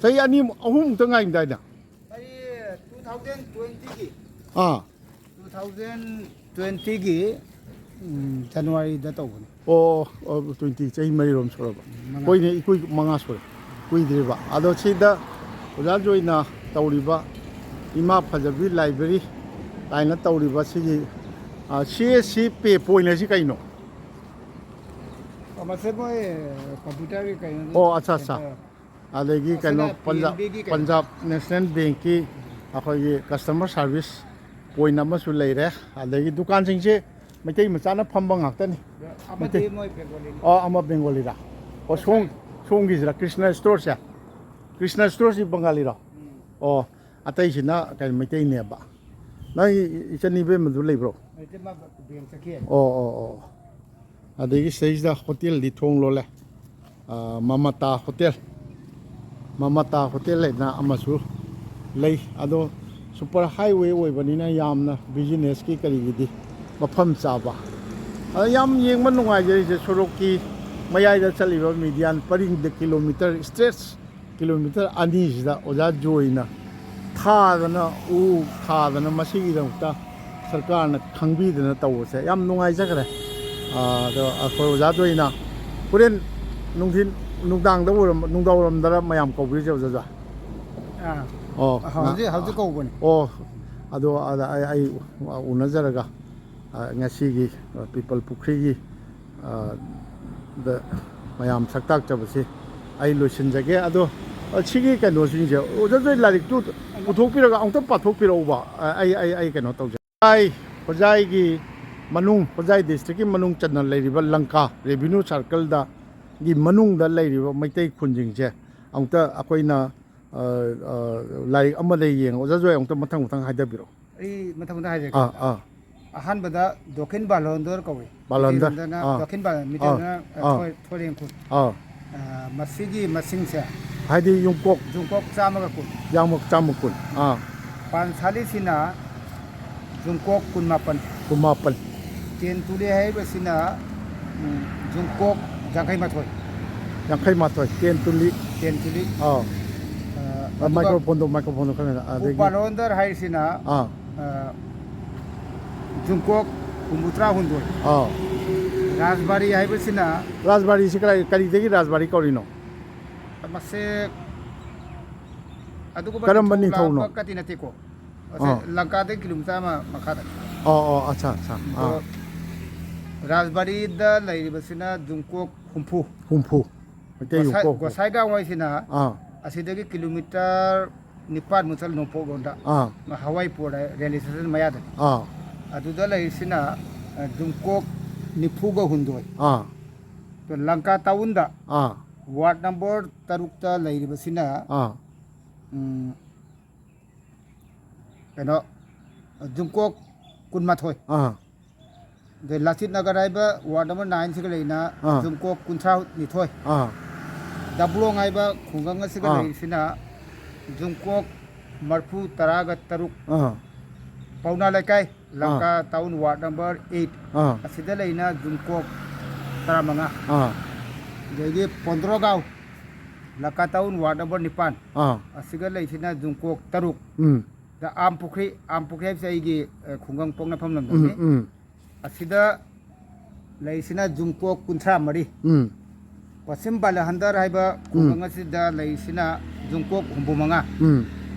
ꯆꯍꯤ ꯑꯅꯤ, ꯑꯍꯨꯝꯃꯨꯛꯇ ꯉꯥꯏꯔꯤꯗꯥꯏꯅꯦ? ꯑꯩ two thousand twenty-ꯒꯤ, ꯑꯥ꯫ Two thousand twenty-ꯒꯤ, ꯎꯝ, January-ꯗ ꯇꯧꯕꯅꯤ꯫ ꯑꯣ, ꯑꯣ, twenty, ꯆꯍꯤ ꯃꯔꯤꯔꯣꯝ ꯁꯨꯔꯕ꯫ ꯃꯉꯥ꯫ ꯍꯣꯏꯅꯦ, ꯏꯀꯨꯏ ꯃꯉꯥ ꯁꯨꯔꯦ꯫ ꯀꯨꯏꯗ꯭ꯔꯤꯕ꯫ ꯑꯗꯣ ꯁꯤꯗ ꯑꯣꯖꯥ ꯖꯣꯏꯅ ꯇꯧꯔꯤꯕ ꯏꯃꯥ ꯐꯖꯕꯤ library ꯀꯥꯏꯅ ꯇꯧꯔꯤꯕ ꯁꯤꯒꯤ, ꯑ, C S C pay point ꯑꯁꯤ ꯀꯩꯅꯣ? ꯑꯣ, ꯃꯁꯦ ꯃꯣꯏ computer-ꯒꯤ ꯀꯩꯅꯣꯅꯤ꯫ ꯑꯣ, ꯑꯠꯆꯥ, ꯑꯠꯆꯥ꯫ Center꯫ ꯑꯗꯒꯤ ꯀꯩꯅꯣ, ꯑꯁꯤꯅ ꯄꯟꯖꯥꯕ, P N B-ꯒꯤ ꯀꯩꯅꯣ꯫ ꯄꯟꯖꯥꯕ National Bank-ꯀꯤ ꯑꯩꯈꯣꯏꯒꯤ customer service point ꯑꯃꯁꯨ ꯂꯩꯔꯦ꯫ ꯑꯗꯒꯤ ꯗꯨꯀꯥꯟꯁꯤꯡꯁꯦ ꯃꯩꯇꯩ ꯃꯆꯥꯅ ꯐꯝꯕ ꯉꯥꯛꯇꯅꯤ꯫ ꯑꯃꯗꯤ ꯃꯩꯇꯩ꯫ ꯃꯣꯏ Bengali-ꯅꯤ꯫ ꯑꯣ, ꯑꯃ Bengali-ꯔꯥ? ꯑꯣ, ꯁꯣꯝ-, ꯁꯣꯝꯒꯤꯁꯤꯔꯥ ꯀ꯭ꯔꯤꯁꯅ store-ꯁꯦ? ꯀ꯭ꯔꯤꯁꯅ store-ꯁꯤ Bengali-ꯔꯣ? ꯎꯝ꯫ ꯑꯣ, ꯑꯇꯩꯁꯤꯅ ꯀꯩꯅꯣ, ꯃꯩꯇꯩꯅꯦꯕ꯫ ꯅꯪ ꯏꯆꯟ ꯏꯕꯦꯝꯃꯗꯨ ꯂꯩꯕ꯭ꯔꯣ? ꯂꯩꯇꯦ, ꯃꯥ bank ꯆꯠꯈꯤ꯫ ꯑꯣ, ꯑꯣ, ꯑꯣ꯫ ꯑꯗꯒꯤ ꯁꯤꯗꯩꯁꯤꯗ ꯍꯣꯇꯦꯜꯗꯤ ꯊꯣꯡ ꯂꯣꯜꯂꯦ꯫ ꯑ, ꯃꯃꯇꯥ ꯍꯣꯇꯦꯜ꯫ ꯃꯃꯇꯥ ꯍꯣꯇꯦꯜ ꯍꯥꯏꯅ ꯑꯃꯁꯨ ꯂꯩ꯫ ꯑꯗꯣ super highway ꯑꯣꯏꯕꯅꯤꯅ ꯌꯥꯝꯅ business-ꯀꯤ ꯀꯔꯤꯒꯤꯗꯤ ꯃꯐꯝ ꯆꯥꯕ꯫ ꯑꯗ ꯌꯥꯝ ꯌꯦꯡꯕ ꯅꯨꯡꯉꯥꯏꯖꯔꯤꯁꯦ ꯁꯣꯔꯣꯛꯀꯤ ꯃꯌꯥꯏꯗ ꯆꯠꯂꯤꯕ median ꯄꯔꯤꯡꯗ kilometre straight kilometre ꯑꯅꯤꯁꯤꯗ ꯑꯣꯖꯥ ꯖꯣꯏꯅ ꯊꯥꯗꯅ, ꯎ ꯊꯥꯗꯅ, ꯃꯁꯤꯒꯤꯗꯃꯛꯇ ꯁꯔꯀꯥꯔꯅ ꯈꯪꯕꯤꯗꯅ ꯇꯧꯕꯁꯦ ꯌꯥꯝ ꯅꯨꯡꯉꯥꯏꯖꯈ꯭ꯔꯦ꯫ ꯑꯥ, ꯑꯗꯣ ꯑꯩꯈꯣꯏ ꯑꯣꯖꯥ ꯖꯣꯏꯅ ꯍꯣꯔꯦꯟ ꯅꯨꯡꯊꯤꯟ, ꯅꯨꯡꯗꯥꯡꯗ ꯑꯣꯏꯔꯝ-, ꯅꯨꯡꯗꯥꯡ ꯋꯥꯏꯔꯝꯗꯔ ꯃꯌꯥꯝ ꯀꯧꯕꯤꯔꯤꯁꯦ ꯑꯣꯖꯥ ꯖꯣꯏ? ꯑꯥ꯫ ꯑꯣ, ꯑ, ꯍꯧꯖꯤꯛ, ꯉ-, ꯍꯧꯖꯤꯛ ꯀꯧꯕꯅꯤ꯫ ꯑꯣ, ꯑꯗꯣ ꯑꯗ ꯑꯩ, ꯑꯩ ꯎꯅꯖꯔꯒ ꯑ, ꯉꯁꯤꯒꯤ, ꯑ, ꯄꯤꯄꯜ ꯄꯨꯈ꯭ꯔꯤꯒꯤ, ꯑ, ꯗ ꯃꯌꯥꯝ ꯁꯛꯇꯥꯛꯆꯕꯁꯤ ꯑꯩ ꯂꯣꯏꯁꯤꯟꯖꯒꯦ꯫ ꯑꯗꯣ, ꯑ, ꯁꯤꯒꯤ ꯀꯩꯅꯣꯁꯤꯡꯁꯦ, ꯑꯣꯖꯥ ꯖꯣꯏ ꯂꯥꯏꯔꯤꯛꯇꯨ ꯄꯨꯊꯣꯛꯄꯤꯔꯒ ꯑꯃꯨꯛꯇ ꯄꯥꯊꯣꯛꯄꯤꯔꯛꯎꯕ꯫ ꯑ, ꯑꯩ, ꯑꯩ, ꯑꯩ ꯀꯩꯅꯣ ꯇꯧꯖꯒꯦ꯫ ꯍꯣꯖꯥꯏ, ꯍꯣꯖꯥꯏꯒꯤ ꯃꯅꯨꯡ, ꯍꯣꯖꯥꯏ district-ꯀꯤ ꯃꯅꯨꯡ ꯆꯟꯅ ꯂꯩꯔꯤꯕ ꯂꯪꯀꯥ revenue circle-ꯗ, ꯒꯤ ꯃꯅꯨꯡꯗ ꯂꯩꯔꯤꯕ ꯃꯩꯇꯩ ꯈꯨꯟꯁꯤꯡꯁꯦ ꯑꯃꯨꯛꯇ ꯑꯩꯈꯣꯏꯅ, ꯑ, ꯑ, ꯂꯥꯏꯔꯤꯛ ꯑꯃꯗ ꯌꯦꯡꯉ, ꯑꯣꯖꯥ ꯖꯣꯏ ꯑꯃꯨꯛꯇ ꯃꯊꯪ ꯃꯊꯪ ꯍꯥꯏꯊꯕꯤꯔꯛꯑꯣ꯫ ꯑꯩ ꯃꯊꯪ ꯃꯊꯪ ꯍꯥꯏꯖꯔꯛꯀꯦ꯫ ꯑꯥ, ꯑꯥ꯫ ꯑꯍꯥꯟꯕꯗ ꯗꯣꯈꯤꯟ ꯕꯥꯂꯣꯟꯗꯣꯔ ꯀꯧꯏ꯫ ꯕꯥꯂꯣꯟꯗꯣꯔ꯫ ꯃꯤꯇꯩꯂꯣꯟꯗꯅ ꯑꯥ, ꯗꯣꯈꯤꯟ ꯕꯥꯂꯣꯟ-, ꯑꯥ, ꯃꯤꯇꯩꯂꯣꯟꯗꯅ, ꯑꯥ, ꯊꯣꯏ-, ꯊꯣꯏꯔꯦꯡ ꯈꯨꯜ꯫ ꯑꯥ꯫ ꯑꯥ, ꯃꯁꯤꯒꯤ ꯃꯁꯤꯡꯁꯦ ꯍꯥꯏꯗꯤ ꯌꯨꯝꯀꯣꯛ? ꯌꯨꯝꯀꯣꯛ ꯆꯥꯝꯃꯒ ꯀꯨꯟ꯫ ꯌꯥꯝꯃꯛ ꯆꯥꯝꯃ ꯀꯨꯟ꯫ ꯑꯥ꯫ ꯄꯥꯟꯁꯥꯂꯤꯁꯤꯅ ꯌꯨꯝꯀꯣꯛ ꯀꯨꯟꯃꯥꯄꯟ꯫ ꯀꯨꯟꯃꯥꯄꯟ꯫ ꯇꯦꯟꯇꯨꯂꯦ ꯍꯥꯏꯔꯤꯕꯁꯤꯅ ꯎꯝ, ꯖꯨꯡꯀꯣꯛ ꯌꯥꯡꯈꯩ ꯃꯥꯊꯣꯏ꯫ ꯌꯥꯡꯈꯩ ꯃꯥꯊꯣꯏ, ꯇꯦꯟ ꯇꯨꯂꯤ꯫ ꯇꯦꯟ ꯇꯨꯂꯤ꯫ ꯑꯥꯎ꯫ ꯑ, ꯑꯗꯨꯒ ꯃꯥꯏꯀ꯭ꯔꯣꯐꯣꯟꯗꯣ, ꯃꯥꯏꯀ꯭ꯔꯣꯐꯣꯟꯗꯣ ꯈꯔ ꯍꯦꯟꯅ, ꯑꯗꯒꯤ ꯎꯄꯥꯂꯣꯟꯗꯔ ꯍꯥꯏꯔꯤꯁꯤꯅ, ꯑꯥ꯫ ꯑ, ꯖꯨꯡꯀꯣꯛ ꯍꯨꯝꯐꯨꯇꯔꯥ ꯍꯨꯝꯗꯣꯏ꯫ ꯑꯥꯎ꯫ ꯔꯥꯖꯕꯥꯔꯤ ꯍꯥꯏꯕꯁꯤꯅ ꯔꯥꯖꯕꯥꯔꯤꯁꯤ ꯀꯗꯥꯏ, ꯀꯔꯤꯗꯒꯤ ꯔꯥꯖꯕꯥꯔꯤ ꯀꯧꯔꯤꯅꯣ? ꯃꯁꯦ ꯑꯗꯨꯒꯨꯝꯕ ꯀꯔꯝꯕ ꯅꯤꯡꯊꯧ ꯅꯤꯡꯊꯧꯅꯣ? ꯂꯥꯛꯄ ꯀꯗꯤ ꯅꯠꯇꯦꯀꯣ꯫ ꯃꯁꯦ ꯑꯥ꯫ ꯂꯪꯀꯥꯗꯒꯤ ꯀꯤꯂꯣꯃꯤꯇꯔ ꯑꯃ ꯃꯈꯥꯗ꯫ ꯑꯣ, ꯑꯣ, ꯑꯠꯆꯥ, ꯑꯠꯆꯥ꯫ ꯑꯥ꯫ ꯑꯗꯣ ꯔꯥꯖꯕꯥꯔꯤꯗ ꯂꯩꯔꯤꯕꯁꯤꯅ ꯖꯨꯡꯀꯣꯛ ꯍꯨꯝꯐꯨ꯫ ꯍꯨꯝꯐꯨ꯫ ꯃꯩꯇꯩ ꯒꯣꯁꯥꯏ-, ꯌꯨꯝꯀꯣꯛ꯫ ꯒꯣꯁꯥꯏꯒꯥꯡ ꯍꯣꯏꯁꯤꯅ ꯑꯥ꯫ ꯑꯁꯤꯗꯒꯤ ꯀꯤꯂꯣꯃꯤꯇꯔ ꯅꯤꯄꯥꯟꯃꯨꯛ ꯆꯠꯂ ꯅꯣꯡꯄꯣꯛꯂꯣꯝꯗ꯫ ꯑꯥ꯫ ꯍꯋꯥꯏ ꯄꯣꯔꯠ ꯔꯦꯜꯋꯦ ꯁ꯭ꯇꯦꯁꯟ ꯃꯌꯥꯗꯅꯤ꯫ ꯑꯥ꯫ ꯑꯗꯨꯗ ꯂꯩꯔꯤꯁꯤꯅ, ꯑ, ꯖꯨꯡꯀꯣꯛ ꯅꯤꯐꯨꯒ ꯍꯨꯝꯗꯣꯏ꯫ ꯑꯥ꯫ ꯑꯗꯣ ꯂꯪꯀꯥ ꯇꯥꯎꯟꯗ ꯑꯥ꯫ ꯋꯥꯔꯗ ꯅꯝꯕꯔ ꯇꯔꯨꯛꯇ ꯂꯩꯔꯤꯕꯁꯤꯅ, ꯑꯥ꯫ ꯎꯝ, ꯀꯩꯅꯣ, ꯖꯨꯡꯀꯣꯛ ꯀꯨꯟꯃꯥꯊꯣꯏ꯫ ꯑꯥ꯫ ꯑꯗꯩ ꯂꯥꯆꯤꯠ ꯅꯒꯔ ꯍꯥꯏꯕ ꯋꯥꯔꯗ ꯅꯝꯕꯔ ꯅꯥꯏꯟꯁꯤꯒ ꯂꯩꯅ ꯑꯥ꯫ ꯖꯨꯡꯀꯣꯛ ꯀꯨꯟꯊ꯭ꯔꯥ ꯅꯤꯊꯣꯏ꯫ ꯑꯥ꯫ ꯗꯕ꯭ꯂꯣꯡ ꯍꯥꯏꯕ ꯈꯨꯡꯒꯪ ꯑꯁꯤꯒ ꯑꯥ꯫ ꯂꯩꯔꯤꯁꯤꯅ ꯖꯨꯡꯀꯣꯛ ꯃꯔꯐꯨ ꯇꯔꯥꯒ ꯇꯔꯨꯛ꯫ ꯑꯥ꯫ Paona Leikai, Lanka town ward number eight. ꯑꯥ꯫ ꯑꯁꯤꯗ ꯂꯩꯅ ꯖꯨꯡꯀꯣꯛ ꯇꯔꯥꯃꯉꯥ꯫ ꯑꯥ꯫ ꯑꯗꯒꯤ Pondrogao, Lanka town ward number ꯅꯤꯄꯥꯟ꯫ ꯑꯥ꯫ ꯑꯁꯤꯒ ꯂꯩꯁꯤꯅ ꯖꯨꯡꯀꯣꯛ ꯇꯔꯨꯛ꯫ ꯎꯝ꯫ ꯑꯗ ꯑꯥꯝ ꯄꯨꯈ꯭ꯔꯤ, ꯑꯥꯝ ꯄꯨꯈ꯭ꯔꯤ ꯍꯥꯏꯕꯁꯤ ꯑꯩꯒꯤ, ꯑ, ꯈꯨꯡꯒꯪ ꯄꯣꯛꯅꯐꯝ ꯎꯝ, ꯂꯝꯗꯝꯅꯤ꯫ ꯎꯝ꯫ ꯑꯁꯤꯗ ꯂꯩꯔꯤꯁꯤꯅ ꯖꯨꯡꯀꯣꯛ ꯀꯨꯟꯊ꯭ꯔꯥ ꯃꯔꯤ꯫ ꯎꯝ꯫ ꯄꯁꯤꯝ ꯕꯥꯂꯍꯟꯗꯔ ꯍꯥꯏꯕ ꯈꯨꯡꯒꯪ ꯑꯁꯤꯗ ꯂꯩꯔꯤꯁꯤꯅ ꯖꯨꯡꯀꯣꯛ ꯍꯨꯝꯐꯨ ꯃꯉꯥ꯫ ꯎꯝ꯫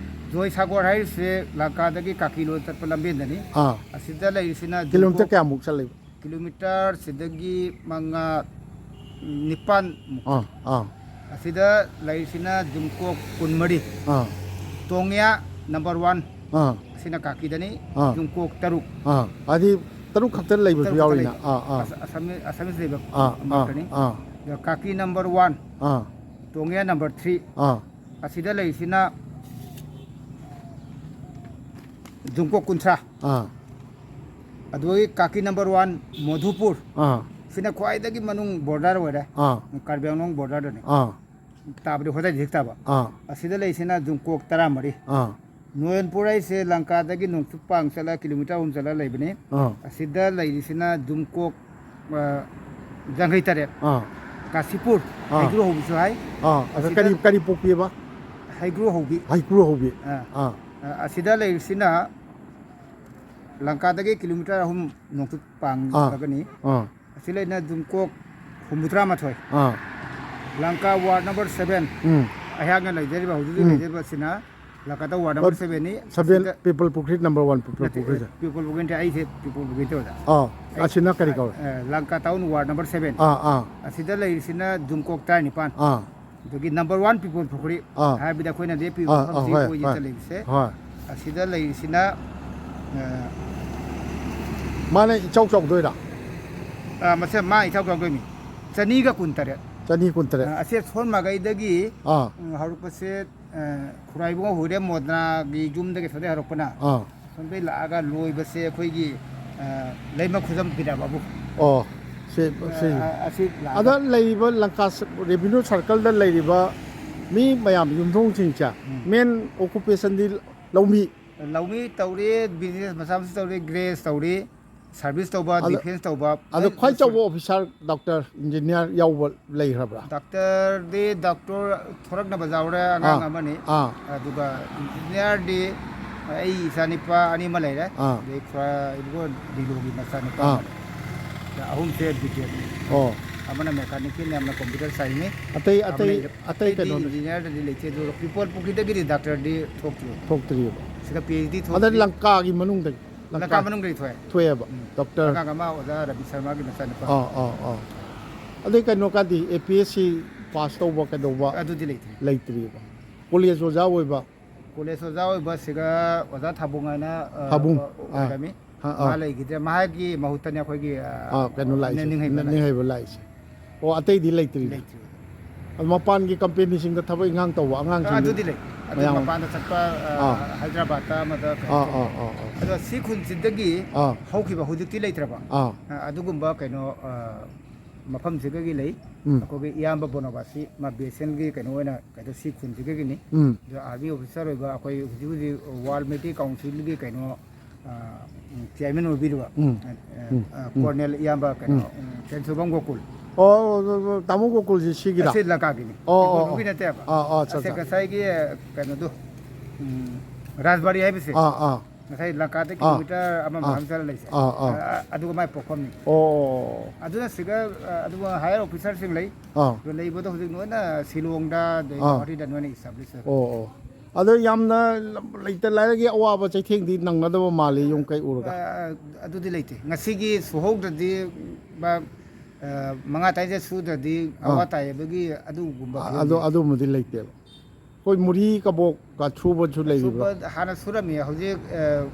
ꯖꯣꯏꯁꯥꯒꯣꯔ ꯍꯥꯏꯔꯤꯁꯦ ꯂꯪꯀꯥꯗꯒꯤ ꯀꯥꯀꯤꯂꯣꯟ ꯆꯠꯄ ꯂꯝꯕꯦꯟꯗꯅꯤ꯫ ꯑꯥ꯫ ꯑꯁꯤꯗ ꯂꯩꯔꯤꯁꯤꯅ ꯀꯤꯂꯣꯃꯤꯇꯔ ꯖꯨꯡꯀꯣꯛ ꯀꯌꯥꯃꯨꯛ ꯆꯠꯂꯤꯕ? ꯀꯤꯂꯣꯃꯤꯇꯔ ꯁꯤꯗꯒꯤ ꯃꯉꯥ, ꯅꯤꯄꯥꯟ ꯃꯨꯛ꯫ ꯑꯥ, ꯑꯥ꯫ ꯑꯁꯤꯗ ꯂꯩꯔꯤꯁꯤꯅ ꯖꯨꯡꯀꯣꯛ ꯀꯨꯟꯃꯔꯤ꯫ ꯑꯥ꯫ ꯇꯣꯡꯌꯥ ꯅꯝꯕꯔ ꯋꯥꯟ꯫ ꯑꯥ꯫ ꯑꯁꯤꯅ ꯀꯥꯀꯤꯗꯅꯤ꯫ ꯑꯥ꯫ ꯖꯨꯡꯀꯣꯛ ꯇꯔꯨꯛ꯫ ꯑꯥ꯫ ꯍꯥꯏꯗꯤ ꯇꯔꯨꯛ ꯈꯛꯇ ꯂꯩꯕꯁꯨ ꯇꯔꯨꯛ ꯈꯛꯇ ꯌꯥꯎꯔꯤꯅ꯫ ꯂꯩꯕ꯫ ꯑꯥ, ꯑꯥ꯫ ꯑꯁ-, ꯑꯁꯥꯃꯤ-, ꯑꯁꯥꯃꯤꯁ ꯂꯩꯕ ꯑꯥ, ꯑꯥ, ꯃꯔꯛꯇꯅꯤ꯫ ꯑꯥ꯫ ꯑꯗ ꯀꯥꯀꯤ ꯅꯝꯕꯔ ꯋꯥꯟ, ꯑꯥ꯫ ꯇꯣꯡꯌꯥ ꯅꯝꯕꯔ ꯊ꯭ꯔꯤ꯫ ꯑꯥ꯫ ꯑꯁꯤꯗ ꯂꯩꯔꯤꯁꯤꯅ ꯖꯨꯡꯀꯣꯛ ꯀꯨꯟꯊ꯭ꯔꯥ꯫ ꯑꯥ꯫ ꯑꯗꯨꯒꯤ ꯀꯥꯀꯤ ꯅꯝꯕꯔ ꯋꯥꯟ ꯃꯣꯙꯨꯄꯨꯔ꯫ ꯑꯥ꯫ ꯁꯤꯅ ꯈ꯭ꯋꯥꯏꯗꯒꯤ ꯃꯅꯨꯡ ꯕꯣꯔꯗꯔ ꯑꯣꯏꯔꯦ꯫ ꯑꯥ꯫ ꯀꯥꯔꯕꯤ ꯑꯪꯂꯣꯡ ꯕꯣꯔꯗꯔꯗꯅꯤ꯫ ꯑꯥ꯫ ꯇꯥꯕꯗꯤ ꯍꯣꯗꯥꯏ ꯗꯤꯁꯇ꯭ꯔꯤꯛ ꯇꯥꯕ꯫ ꯑꯥ꯫ ꯑꯁꯤꯗ ꯂꯩꯔꯤꯁꯤꯅ ꯖꯨꯡꯀꯣꯛ ꯇꯔꯥꯃꯔꯤ꯫ ꯑꯥ꯫ ꯅꯣꯌꯟꯄꯨꯔ ꯍꯥꯏꯁꯦ ꯂꯪꯀꯥꯗꯒꯤ ꯅꯣꯡꯆꯨꯞ ꯄꯥꯡ ꯆꯠꯂ ꯀꯤꯂꯣꯃꯤꯇꯔ ꯑꯍꯨꯝ ꯆꯠꯂ ꯂꯩꯕꯅꯤ꯫ ꯑꯥ꯫ ꯑꯁꯤꯗ ꯂꯩꯔꯤꯁꯤꯅ ꯖꯨꯡꯀꯣꯛ, ꯑ, ꯌꯥꯡꯈꯩ ꯇꯔꯦꯠ꯫ ꯑꯥ ꯀꯥꯁꯤꯄꯨꯔ꯫ ꯑꯥ꯫ ꯍꯩꯒ꯭ꯔꯨ ꯍꯧꯕꯤꯁꯨ ꯍꯥꯏ꯫ ꯑꯥ ꯑꯗ ꯑꯁꯤꯗ ꯀꯔꯤ ꯀꯔꯤ ꯄꯣꯛꯄꯤꯕ? ꯍꯩꯒ꯭ꯔꯨ ꯍꯧꯕꯤ꯫ ꯍꯩꯀ꯭ꯔꯨ ꯍꯧꯕꯤ꯫ ꯑꯥ꯫ ꯑꯥ ꯑ, ꯑꯁꯤꯗ ꯂꯩꯔꯤꯁꯤꯅ ꯂꯪꯀꯥꯗꯒꯤ ꯀꯤꯂꯣꯃꯤꯇꯔ ꯑꯍꯨꯝ ꯅꯣꯡꯆꯨꯞ ꯄꯥꯡꯂꯒꯅꯤ꯫ ꯑꯥ ꯑꯁꯤ ꯂꯩꯅ ꯖꯨꯝꯀꯣꯛ ꯍꯨꯝꯐꯨꯇꯔꯥ ꯃꯥꯊꯣꯏ꯫ ꯑꯥ ꯂꯪꯀꯥ ꯋꯥꯔꯗ ꯅꯝꯕꯔ ꯁꯚꯦꯟ꯫ ꯎꯝ ꯑꯩꯍꯥꯛꯅ ꯂꯩꯖꯔꯤꯕ ꯍꯧꯖꯤꯛ ꯍꯧꯖꯤꯛ ꯎꯝ꯫ ꯂꯩꯖꯔꯤꯕ ꯑꯁꯤꯅ ꯂꯪꯀꯥ ꯋꯥꯔꯗ ꯅꯝꯕꯔ ꯁꯚꯦꯟꯅꯤ꯫ ꯁꯚꯦꯟ ꯑꯁꯤꯗ ꯄꯤꯄꯜ ꯄꯨꯈ꯭ꯔꯤ ꯅꯝꯕꯔ ꯋꯥꯟ ꯄꯤꯄꯜ ꯅꯠꯇꯦ, ꯄꯨꯈ꯭ꯔꯤꯁꯦ꯫ ꯄꯤꯄꯜ ꯄꯨꯈ꯭ꯔꯤ ꯅꯠꯇꯦ, ꯑꯩꯁꯦ ꯄꯤꯄꯜ ꯄꯨꯈ꯭ꯔꯤ ꯅꯠꯇꯦ ꯑꯣꯖꯥ꯫ ꯑꯥ ꯑꯁꯤꯅ ꯀꯔꯤ ꯀꯧꯋꯦ? ꯑ, Lanka town ward number seven. ꯑꯥ ꯑꯥ ꯑꯁꯤꯗ ꯂꯩꯔꯤꯁꯤꯅ ꯖꯨꯝꯀꯣꯛ ꯇꯔꯥꯅꯤꯄꯥꯟ꯫ ꯑꯥ ꯑꯗꯒꯤ ꯅꯝꯕꯔ ꯋꯥꯟ ꯄꯤꯄꯜ ꯄꯨꯈ꯭ꯔꯤ ꯑꯥ꯫ ꯍꯥꯏꯕꯗꯤ ꯑꯩꯈꯣꯏꯅ ꯂꯦꯞꯄꯤꯕ ꯑꯥ ꯑꯥ ꯃꯐꯝꯁꯤ ꯍꯣꯏ ꯑꯣꯏꯌꯦ ꯍꯣꯏ ꯆꯠꯂꯤꯕꯁꯦ꯫ ꯍꯣꯏ꯫ ꯑꯁꯤꯗ ꯂꯩꯔꯤꯁꯤꯅ ꯑ, ꯃꯥꯅ ꯏꯆꯥꯎ ꯆꯥꯎꯗꯣꯏꯔꯥ? ꯑ, ꯃꯁꯦ ꯃꯥ ꯏꯆꯥꯎ ꯆꯥꯎꯗꯣꯏꯅꯤ꯫ ꯆꯅꯤꯒ ꯀꯨꯟꯇꯔꯦꯠ꯫ ꯆꯅꯤ ꯀꯨꯟꯇꯔꯦꯠ꯫ ꯑ, ꯑꯁꯦ ꯁꯣꯟ ꯃꯥꯏꯀꯩꯗꯒꯤ ꯑꯥ ꯎꯝ, ꯍꯧꯔꯛꯄꯁꯦ ꯑ, ꯈꯨꯔꯥꯏꯕꯨꯡ ꯍꯨꯏꯔꯦꯝ ꯃꯣꯗꯅꯥꯒꯤ ꯌꯨꯝꯗꯒꯤ ꯁꯣꯝꯗꯩ ꯍꯧꯔꯛꯄꯅ ꯑꯥ ꯁꯣꯝꯗꯩ ꯂꯥꯛꯑꯒ ꯂꯣꯏꯕꯁꯦ ꯑꯩꯈꯣꯏꯒꯤ ꯑ, ꯂꯩꯃ ꯈꯨꯖꯝ ꯕꯤꯗ꯭ꯌꯥ ꯕꯥꯕꯨ꯫ ꯑꯣ ꯁꯤ ꯁꯤ꯫ ꯑ, ꯑꯁꯤ ꯂꯥꯛꯑꯒ ꯑꯗ ꯂꯩꯔꯤꯕ ꯂꯪꯀꯥ ꯔꯦꯚꯤꯅ꯭ꯌꯨ ꯁꯔꯀꯜꯗ ꯂꯩꯔꯤꯕ ꯃꯤ ꯃꯌꯥꯝ ꯌꯨꯝꯊꯣꯡꯁꯤꯡꯁꯦ ꯎꯝ꯫ ꯃꯦꯟ ꯑꯣꯀꯨꯄꯦꯁꯟꯗꯤ ꯂꯧꯃꯤ꯫ ꯂꯧꯃꯤ ꯇꯧꯔꯤ, ꯕꯤꯖꯤꯅꯦꯁ ꯃꯆꯥ ꯃꯁꯨ ꯇꯧꯔꯤ, ꯒ꯭ꯔꯦꯁ ꯇꯧꯔꯤ, ꯁꯥꯔꯚꯤꯁ ꯇꯧꯕ, ꯑꯗ- ꯗꯤꯐꯦꯟꯁ ꯇꯧꯕ, ꯑꯗꯣ ꯈ꯭ꯋꯥꯏ ꯆꯥꯎꯕ ꯑꯣꯐꯤꯁꯔ ꯗꯣꯛꯇꯔ ꯏꯟꯖꯤꯅꯤꯌꯥꯔ ꯌꯥꯎꯕ ꯂꯩꯈ꯭ꯔꯕ꯭ꯔꯥ? ꯗꯥꯛꯇꯔꯗꯤ ꯗꯥꯛꯇꯔ ꯊꯣꯔꯛꯅꯕ ꯌꯥꯎꯔꯦ, ꯑꯉꯥꯡ ꯑꯥ, ꯑꯃꯅꯤ꯫ ꯑꯥ꯫ ꯑꯗꯨꯒ ꯏꯟꯖꯤꯅꯤꯌꯥꯔꯗꯤ ꯑꯩ ꯏꯆꯥꯅꯤꯄꯥ ꯑꯅꯤ ꯑꯃ ꯂꯩꯔꯦ꯫ ꯑꯥ꯫ ꯑꯗꯩ ꯈ꯭ꯋꯥꯏ ꯏꯕꯨꯡꯉꯣ ꯗꯤꯂꯣꯒꯤ ꯃꯆꯥꯅꯤꯄꯥ ꯑꯥ꯫ ꯑꯃ ꯂꯩꯔꯦ꯫ ꯑꯍꯨꯝꯁꯦ ꯕꯤꯇꯦꯛꯅꯤ꯫ ꯑꯣ꯫ ꯑꯃꯅ ꯃꯦꯀꯥꯅꯤꯀꯦꯜꯅꯤ, ꯑꯃꯅ ꯀꯝꯄ꯭ꯌꯨꯇꯔ ꯁꯥꯏꯟꯁꯅꯤ꯫ ꯑꯇꯩ ꯑꯃꯅ ꯑꯇꯩ ꯏꯂꯦꯛ-, ꯑꯇꯩ ꯑꯇꯩꯗꯤ ꯀꯩꯅꯣ ꯏꯟꯖꯤꯅꯤꯌꯥꯔꯗꯗꯤ ꯂꯩꯇꯦ, ꯑꯗꯨꯒ ꯄꯤꯄꯜ ꯄꯨꯈ꯭ꯔꯤꯗꯒꯤꯗꯤ ꯗꯥꯛꯇꯔꯗꯤ ꯊꯣꯛꯇ꯭ꯔꯤ꯫ ꯊꯣꯛꯇ꯭ꯔꯤꯕ꯫ ꯁꯤꯗ ꯄꯤ ꯑꯩꯆ ꯗꯤ ꯑꯗ ꯊꯣꯛꯇ꯭ꯔꯤ꯫ ꯂꯪꯀꯥꯒꯤ ꯃꯅꯨꯡꯗ ꯂꯪꯀꯥ ꯃꯅꯨꯡꯗꯒꯤ ꯊꯣꯛꯑꯦ꯫ ꯊꯣꯛꯑꯦꯕ ꯎꯝ꯫ ꯗꯣꯛꯇꯔ꯫ ꯑꯉꯥꯡ ꯑꯃ ꯑꯣꯖꯥ ꯔꯕꯤ ꯁꯔꯃꯥꯒꯤ ꯃꯆꯥꯅꯨꯄꯥ꯫ ꯑꯥ ꯑꯥ ꯑꯥ꯫ ꯑꯗꯩ ꯀꯩꯅꯣ ꯀꯥꯗꯤ ꯑꯦ ꯄꯤ ꯑꯦꯁ ꯁꯤ ꯄꯥꯁ ꯇꯧꯕ ꯀꯩꯗꯧꯕ ꯑꯗꯨꯗꯤ ꯂꯩꯇ꯭ꯔꯤ꯫ ꯂꯩꯇ꯭ꯔꯤꯕ꯫ ꯀꯣꯂꯦꯖ ꯑꯣꯖꯥ ꯑꯣꯏꯕ꯫ ꯀꯣꯂꯦꯖ ꯑꯣꯖꯥ ꯑꯣꯏꯕꯁꯤꯒ ꯑꯣꯖꯥ ꯊꯥꯕꯨꯡ ꯍꯥꯏꯅ ꯑ, ꯊꯥꯕꯨꯡ꯫ ꯑ, ꯑꯥ꯫ ꯑꯣꯏꯔꯝꯃꯤ꯫ ꯑꯥ, ꯑꯥ꯫ ꯃꯥ ꯂꯩꯈꯤꯗ꯭ꯔꯦ꯫ ꯃꯍꯥꯛꯀꯤ ꯃꯍꯨꯠꯇꯅꯤ ꯑꯩꯈꯣꯏꯒꯤ ꯑ, ꯑꯥ ꯀꯩꯅꯣ ꯂꯥꯛꯏꯁꯦ꯫ ꯅꯤꯡꯍꯩꯕ ꯂꯥꯛꯏ꯫ ꯅꯤꯡꯍꯩꯕ ꯂꯥꯛꯏꯁꯦ꯫ ꯑꯣ ꯑꯇꯩꯗꯤ ꯂꯩꯇ꯭ꯔꯤ꯫ ꯂꯩꯇ꯭ꯔꯤ꯫ ꯑꯗꯨ ꯃꯄꯥꯟꯒꯤ ꯀꯝꯄꯦꯅꯤꯁꯤꯡꯗ ꯊꯕꯛ ꯏꯪꯈꯥꯡ ꯇꯧꯕ ꯑꯉꯥꯡꯁꯤꯡ ꯑꯗꯨꯗꯤ ꯂꯩ꯫ ꯑꯗꯨ ꯃꯌꯥꯝ ꯃꯄꯥꯟꯗ ꯆꯠꯄ ꯑ, ꯑꯥ꯫ ꯍꯥꯏꯗ꯭ꯔꯕꯥꯗꯇ ꯑꯃꯗ ꯀꯩꯅꯣ ꯑꯥ ꯇꯧꯕ꯫ ꯑꯥ ꯑꯥ ꯑꯥ꯫ ꯑꯗꯣ ꯁꯤ ꯈꯨꯟꯁꯤꯗꯒꯤ ꯑꯥ꯫ ꯍꯧꯈꯤꯕ ꯍꯧꯖꯤꯛꯇꯤ ꯂꯩꯇ꯭ꯔꯕ꯫ ꯑꯥ꯫ ꯑ, ꯑꯗꯨꯒꯨꯝꯕ ꯀꯩꯅꯣ ꯑ, ꯃꯐꯝꯁꯤꯗꯒꯤ ꯂꯩ꯫ ꯎꯝ꯫ ꯑꯩꯈꯣꯏꯒꯤ ꯏꯌꯥꯝꯕ ꯕꯣꯅꯣꯕꯥꯁꯤ ꯃꯥ ꯕꯤ ꯑꯦꯁ ꯑꯦꯟꯒꯤ ꯀꯩꯅꯣ ꯑꯣꯏꯅ ꯀꯩꯅꯣ ꯁꯤ ꯈꯨꯟꯁꯤꯗꯒꯤꯅꯤ꯫ ꯎꯝ꯫ ꯑꯗꯣ ꯑꯥꯔꯃꯤ ꯑꯣꯐꯤꯁꯥꯔ ꯑꯣꯏꯕ ꯑꯩꯈꯣꯏ ꯍꯧꯖꯤꯛ ꯍꯧꯖꯤꯛ ꯋꯥꯔꯜ ꯃꯩꯇꯩ ꯀꯥꯎꯟꯁꯤꯜꯒꯤ ꯀꯩꯅꯣ ꯑ, ꯎꯝ, ꯆꯤꯌꯥꯔꯃꯦꯟ ꯑꯣꯏꯕꯤꯔꯤꯕ ꯎꯝ꯫ ꯑ, ꯑ, ꯎꯝ꯫ ꯑ, ꯎꯝ꯫ ꯀꯣꯔꯅꯦꯜ ꯏꯌꯥꯝꯕ ꯀꯩꯅꯣ ꯎꯝ꯫ ꯎꯝ, ꯁꯦꯟꯁꯨꯕꯝ ꯒꯣꯀꯨꯜ꯫ ꯑꯣ, ꯇꯥꯃꯣ ꯒꯣꯀꯨꯜꯁꯤ ꯁꯤꯒꯤꯔꯥ? ꯑꯁꯤ ꯂꯪꯀꯥꯒꯤꯅꯤ꯫ ꯑꯣ, ꯑꯣ, ꯒꯣꯀꯨꯜꯒꯤ ꯑꯣ꯫ ꯅꯠꯇꯦꯕ꯫ ꯑꯥ, ꯑꯥ, ꯑꯠꯆꯥ, ꯑꯁꯤ ꯑꯠꯆꯥ꯫ ꯉꯁꯥꯏꯒꯤ ꯀꯩꯅꯣꯗꯣ, ꯎꯝ, ꯔꯥꯖꯕꯥꯔꯤ ꯍꯥꯏꯕꯁꯦ꯫ ꯑꯥ, ꯑꯥ꯫ ꯉꯁꯥꯏ ꯂꯪꯀꯥꯗ ꯑꯥ꯫ ꯀꯤꯂꯣꯃꯤꯇꯔ ꯑꯃ ꯑꯥ꯫ ꯃꯈꯥꯏ ꯆꯠꯂ ꯂꯩꯁꯦ꯫ ꯑꯥ, ꯑꯥ꯫ ꯑ, ꯑꯗꯨꯒ ꯃꯥꯏ ꯄꯣꯛꯐꯝꯅꯤ꯫ ꯑꯣ꯫ ꯑꯗꯨꯅ ꯁꯤꯒ, ꯑ, ꯑꯗꯨꯒ ꯍꯥꯌꯔ ꯑꯣꯐꯤꯁꯔꯁꯤꯡ ꯂꯩ꯫ ꯑꯥ꯫ ꯑꯗꯨ ꯂꯩꯕꯗꯣ ꯍꯧꯖꯤꯛ ꯂꯣꯏꯅ ꯁꯤꯂꯣꯡꯗ, ꯑꯗꯩ ꯑꯥ꯫ ꯒꯨꯋꯥꯍꯥꯇꯤꯗ ꯂꯣꯏꯅ ꯏꯁꯇꯥꯕ꯭ꯂꯤꯁ ꯑꯣꯏꯕ꯫ ꯑꯣ, ꯑꯣ꯫ ꯑꯗꯣ ꯌꯥꯝꯅ ꯂꯩꯇ ꯂꯥꯏꯔꯒꯤ ꯑꯋꯥꯕ ꯆꯩꯊꯦꯡꯗꯤ ꯅꯪꯅꯗꯕ ꯃꯥꯜꯂꯤ, ꯌꯨꯝ ꯀꯩ ꯎꯔꯒ꯫ ꯑ, ꯑꯗꯨꯗꯤ ꯂꯩꯇꯦ꯫ ꯉꯁꯤꯒꯤ ꯁꯨꯍꯧꯗ꯭ꯔꯗꯤ ꯕ-, ꯑ, ꯃꯉꯥ ꯇꯔꯥꯁꯦ ꯁꯨꯗ꯭ꯔꯗꯤ ꯑꯥ꯫ ꯑꯋꯥ ꯇꯥꯏ ꯍꯥꯏꯕꯒꯤ ꯑꯗꯨꯒꯨꯝꯕ ꯑ-, ꯐꯤꯕꯝ ꯑꯗꯨ, ꯂꯩꯇꯦ꯫ ꯑꯗꯨꯝꯕꯗꯤ ꯂꯩꯇꯦꯕ꯫ ꯑꯩꯈꯣꯏ ꯃꯨꯔꯤ ꯀꯕꯣꯛꯀ ꯁꯨꯕꯁꯨ ꯂꯩꯔꯤꯕ꯭ꯔꯥ? ꯁꯨꯕ ꯍꯥꯟꯅ ꯁꯨꯔꯝꯃꯤ, ꯍꯧꯖꯤꯛ, ꯑ,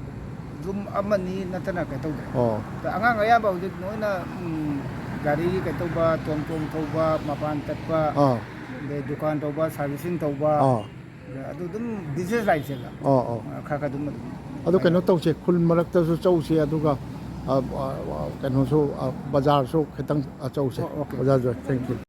ꯌꯨꯝ ꯑꯃꯅꯤ ꯅꯠꯇꯅ ꯀꯩꯅꯣ ꯇꯧꯗ꯭ꯔꯦ꯫ ꯑꯣ꯫ ꯑꯗ ꯑꯉꯥꯡ ꯑꯌꯥꯝꯕ ꯍꯧꯖꯤꯛ ꯂꯣꯏꯅ, ꯎꯝ, ꯒꯥꯔꯤ ꯀꯩꯅꯣ ꯇꯧꯕ, ꯇꯣꯝ ꯇꯣꯝ ꯊꯧꯕ, ꯃꯄꯥꯟ ꯆꯠꯄ, ꯑꯥ꯫ ꯑꯗꯩ ꯗꯨꯀꯥꯟ ꯇꯧꯕ, ꯁꯥꯔꯚꯤꯁꯤꯡ ꯇꯧꯕ, ꯑꯥ꯫ ꯑꯗꯨ ꯑꯗꯨꯝ ꯕꯤꯖꯤꯅꯦꯁ ꯂꯥꯏꯟꯁꯦ꯫ ꯑꯥ, ꯑꯥ꯫ ꯈꯔ ꯈꯔ ꯑꯗꯨꯝ ꯑꯗꯨꯝ ꯑꯗꯨ ꯀꯩꯅꯣ ꯇꯧꯁꯦ, ꯈꯨꯜ ꯃꯔꯛꯇꯁꯨ ꯆꯧꯁꯦ, ꯑꯗꯨꯒ, ꯑ, ꯑ, ꯑ, ꯀꯩꯅꯣꯁꯨ, ꯑ, ꯕꯖꯥꯔꯁꯨ ꯈꯤꯇꯪ, ꯑ, ꯆꯧꯁꯦ꯫ ꯑꯣ, ꯑꯣꯀꯦ꯫ ꯑꯣꯖꯥ ꯖꯣꯏ, thank you꯫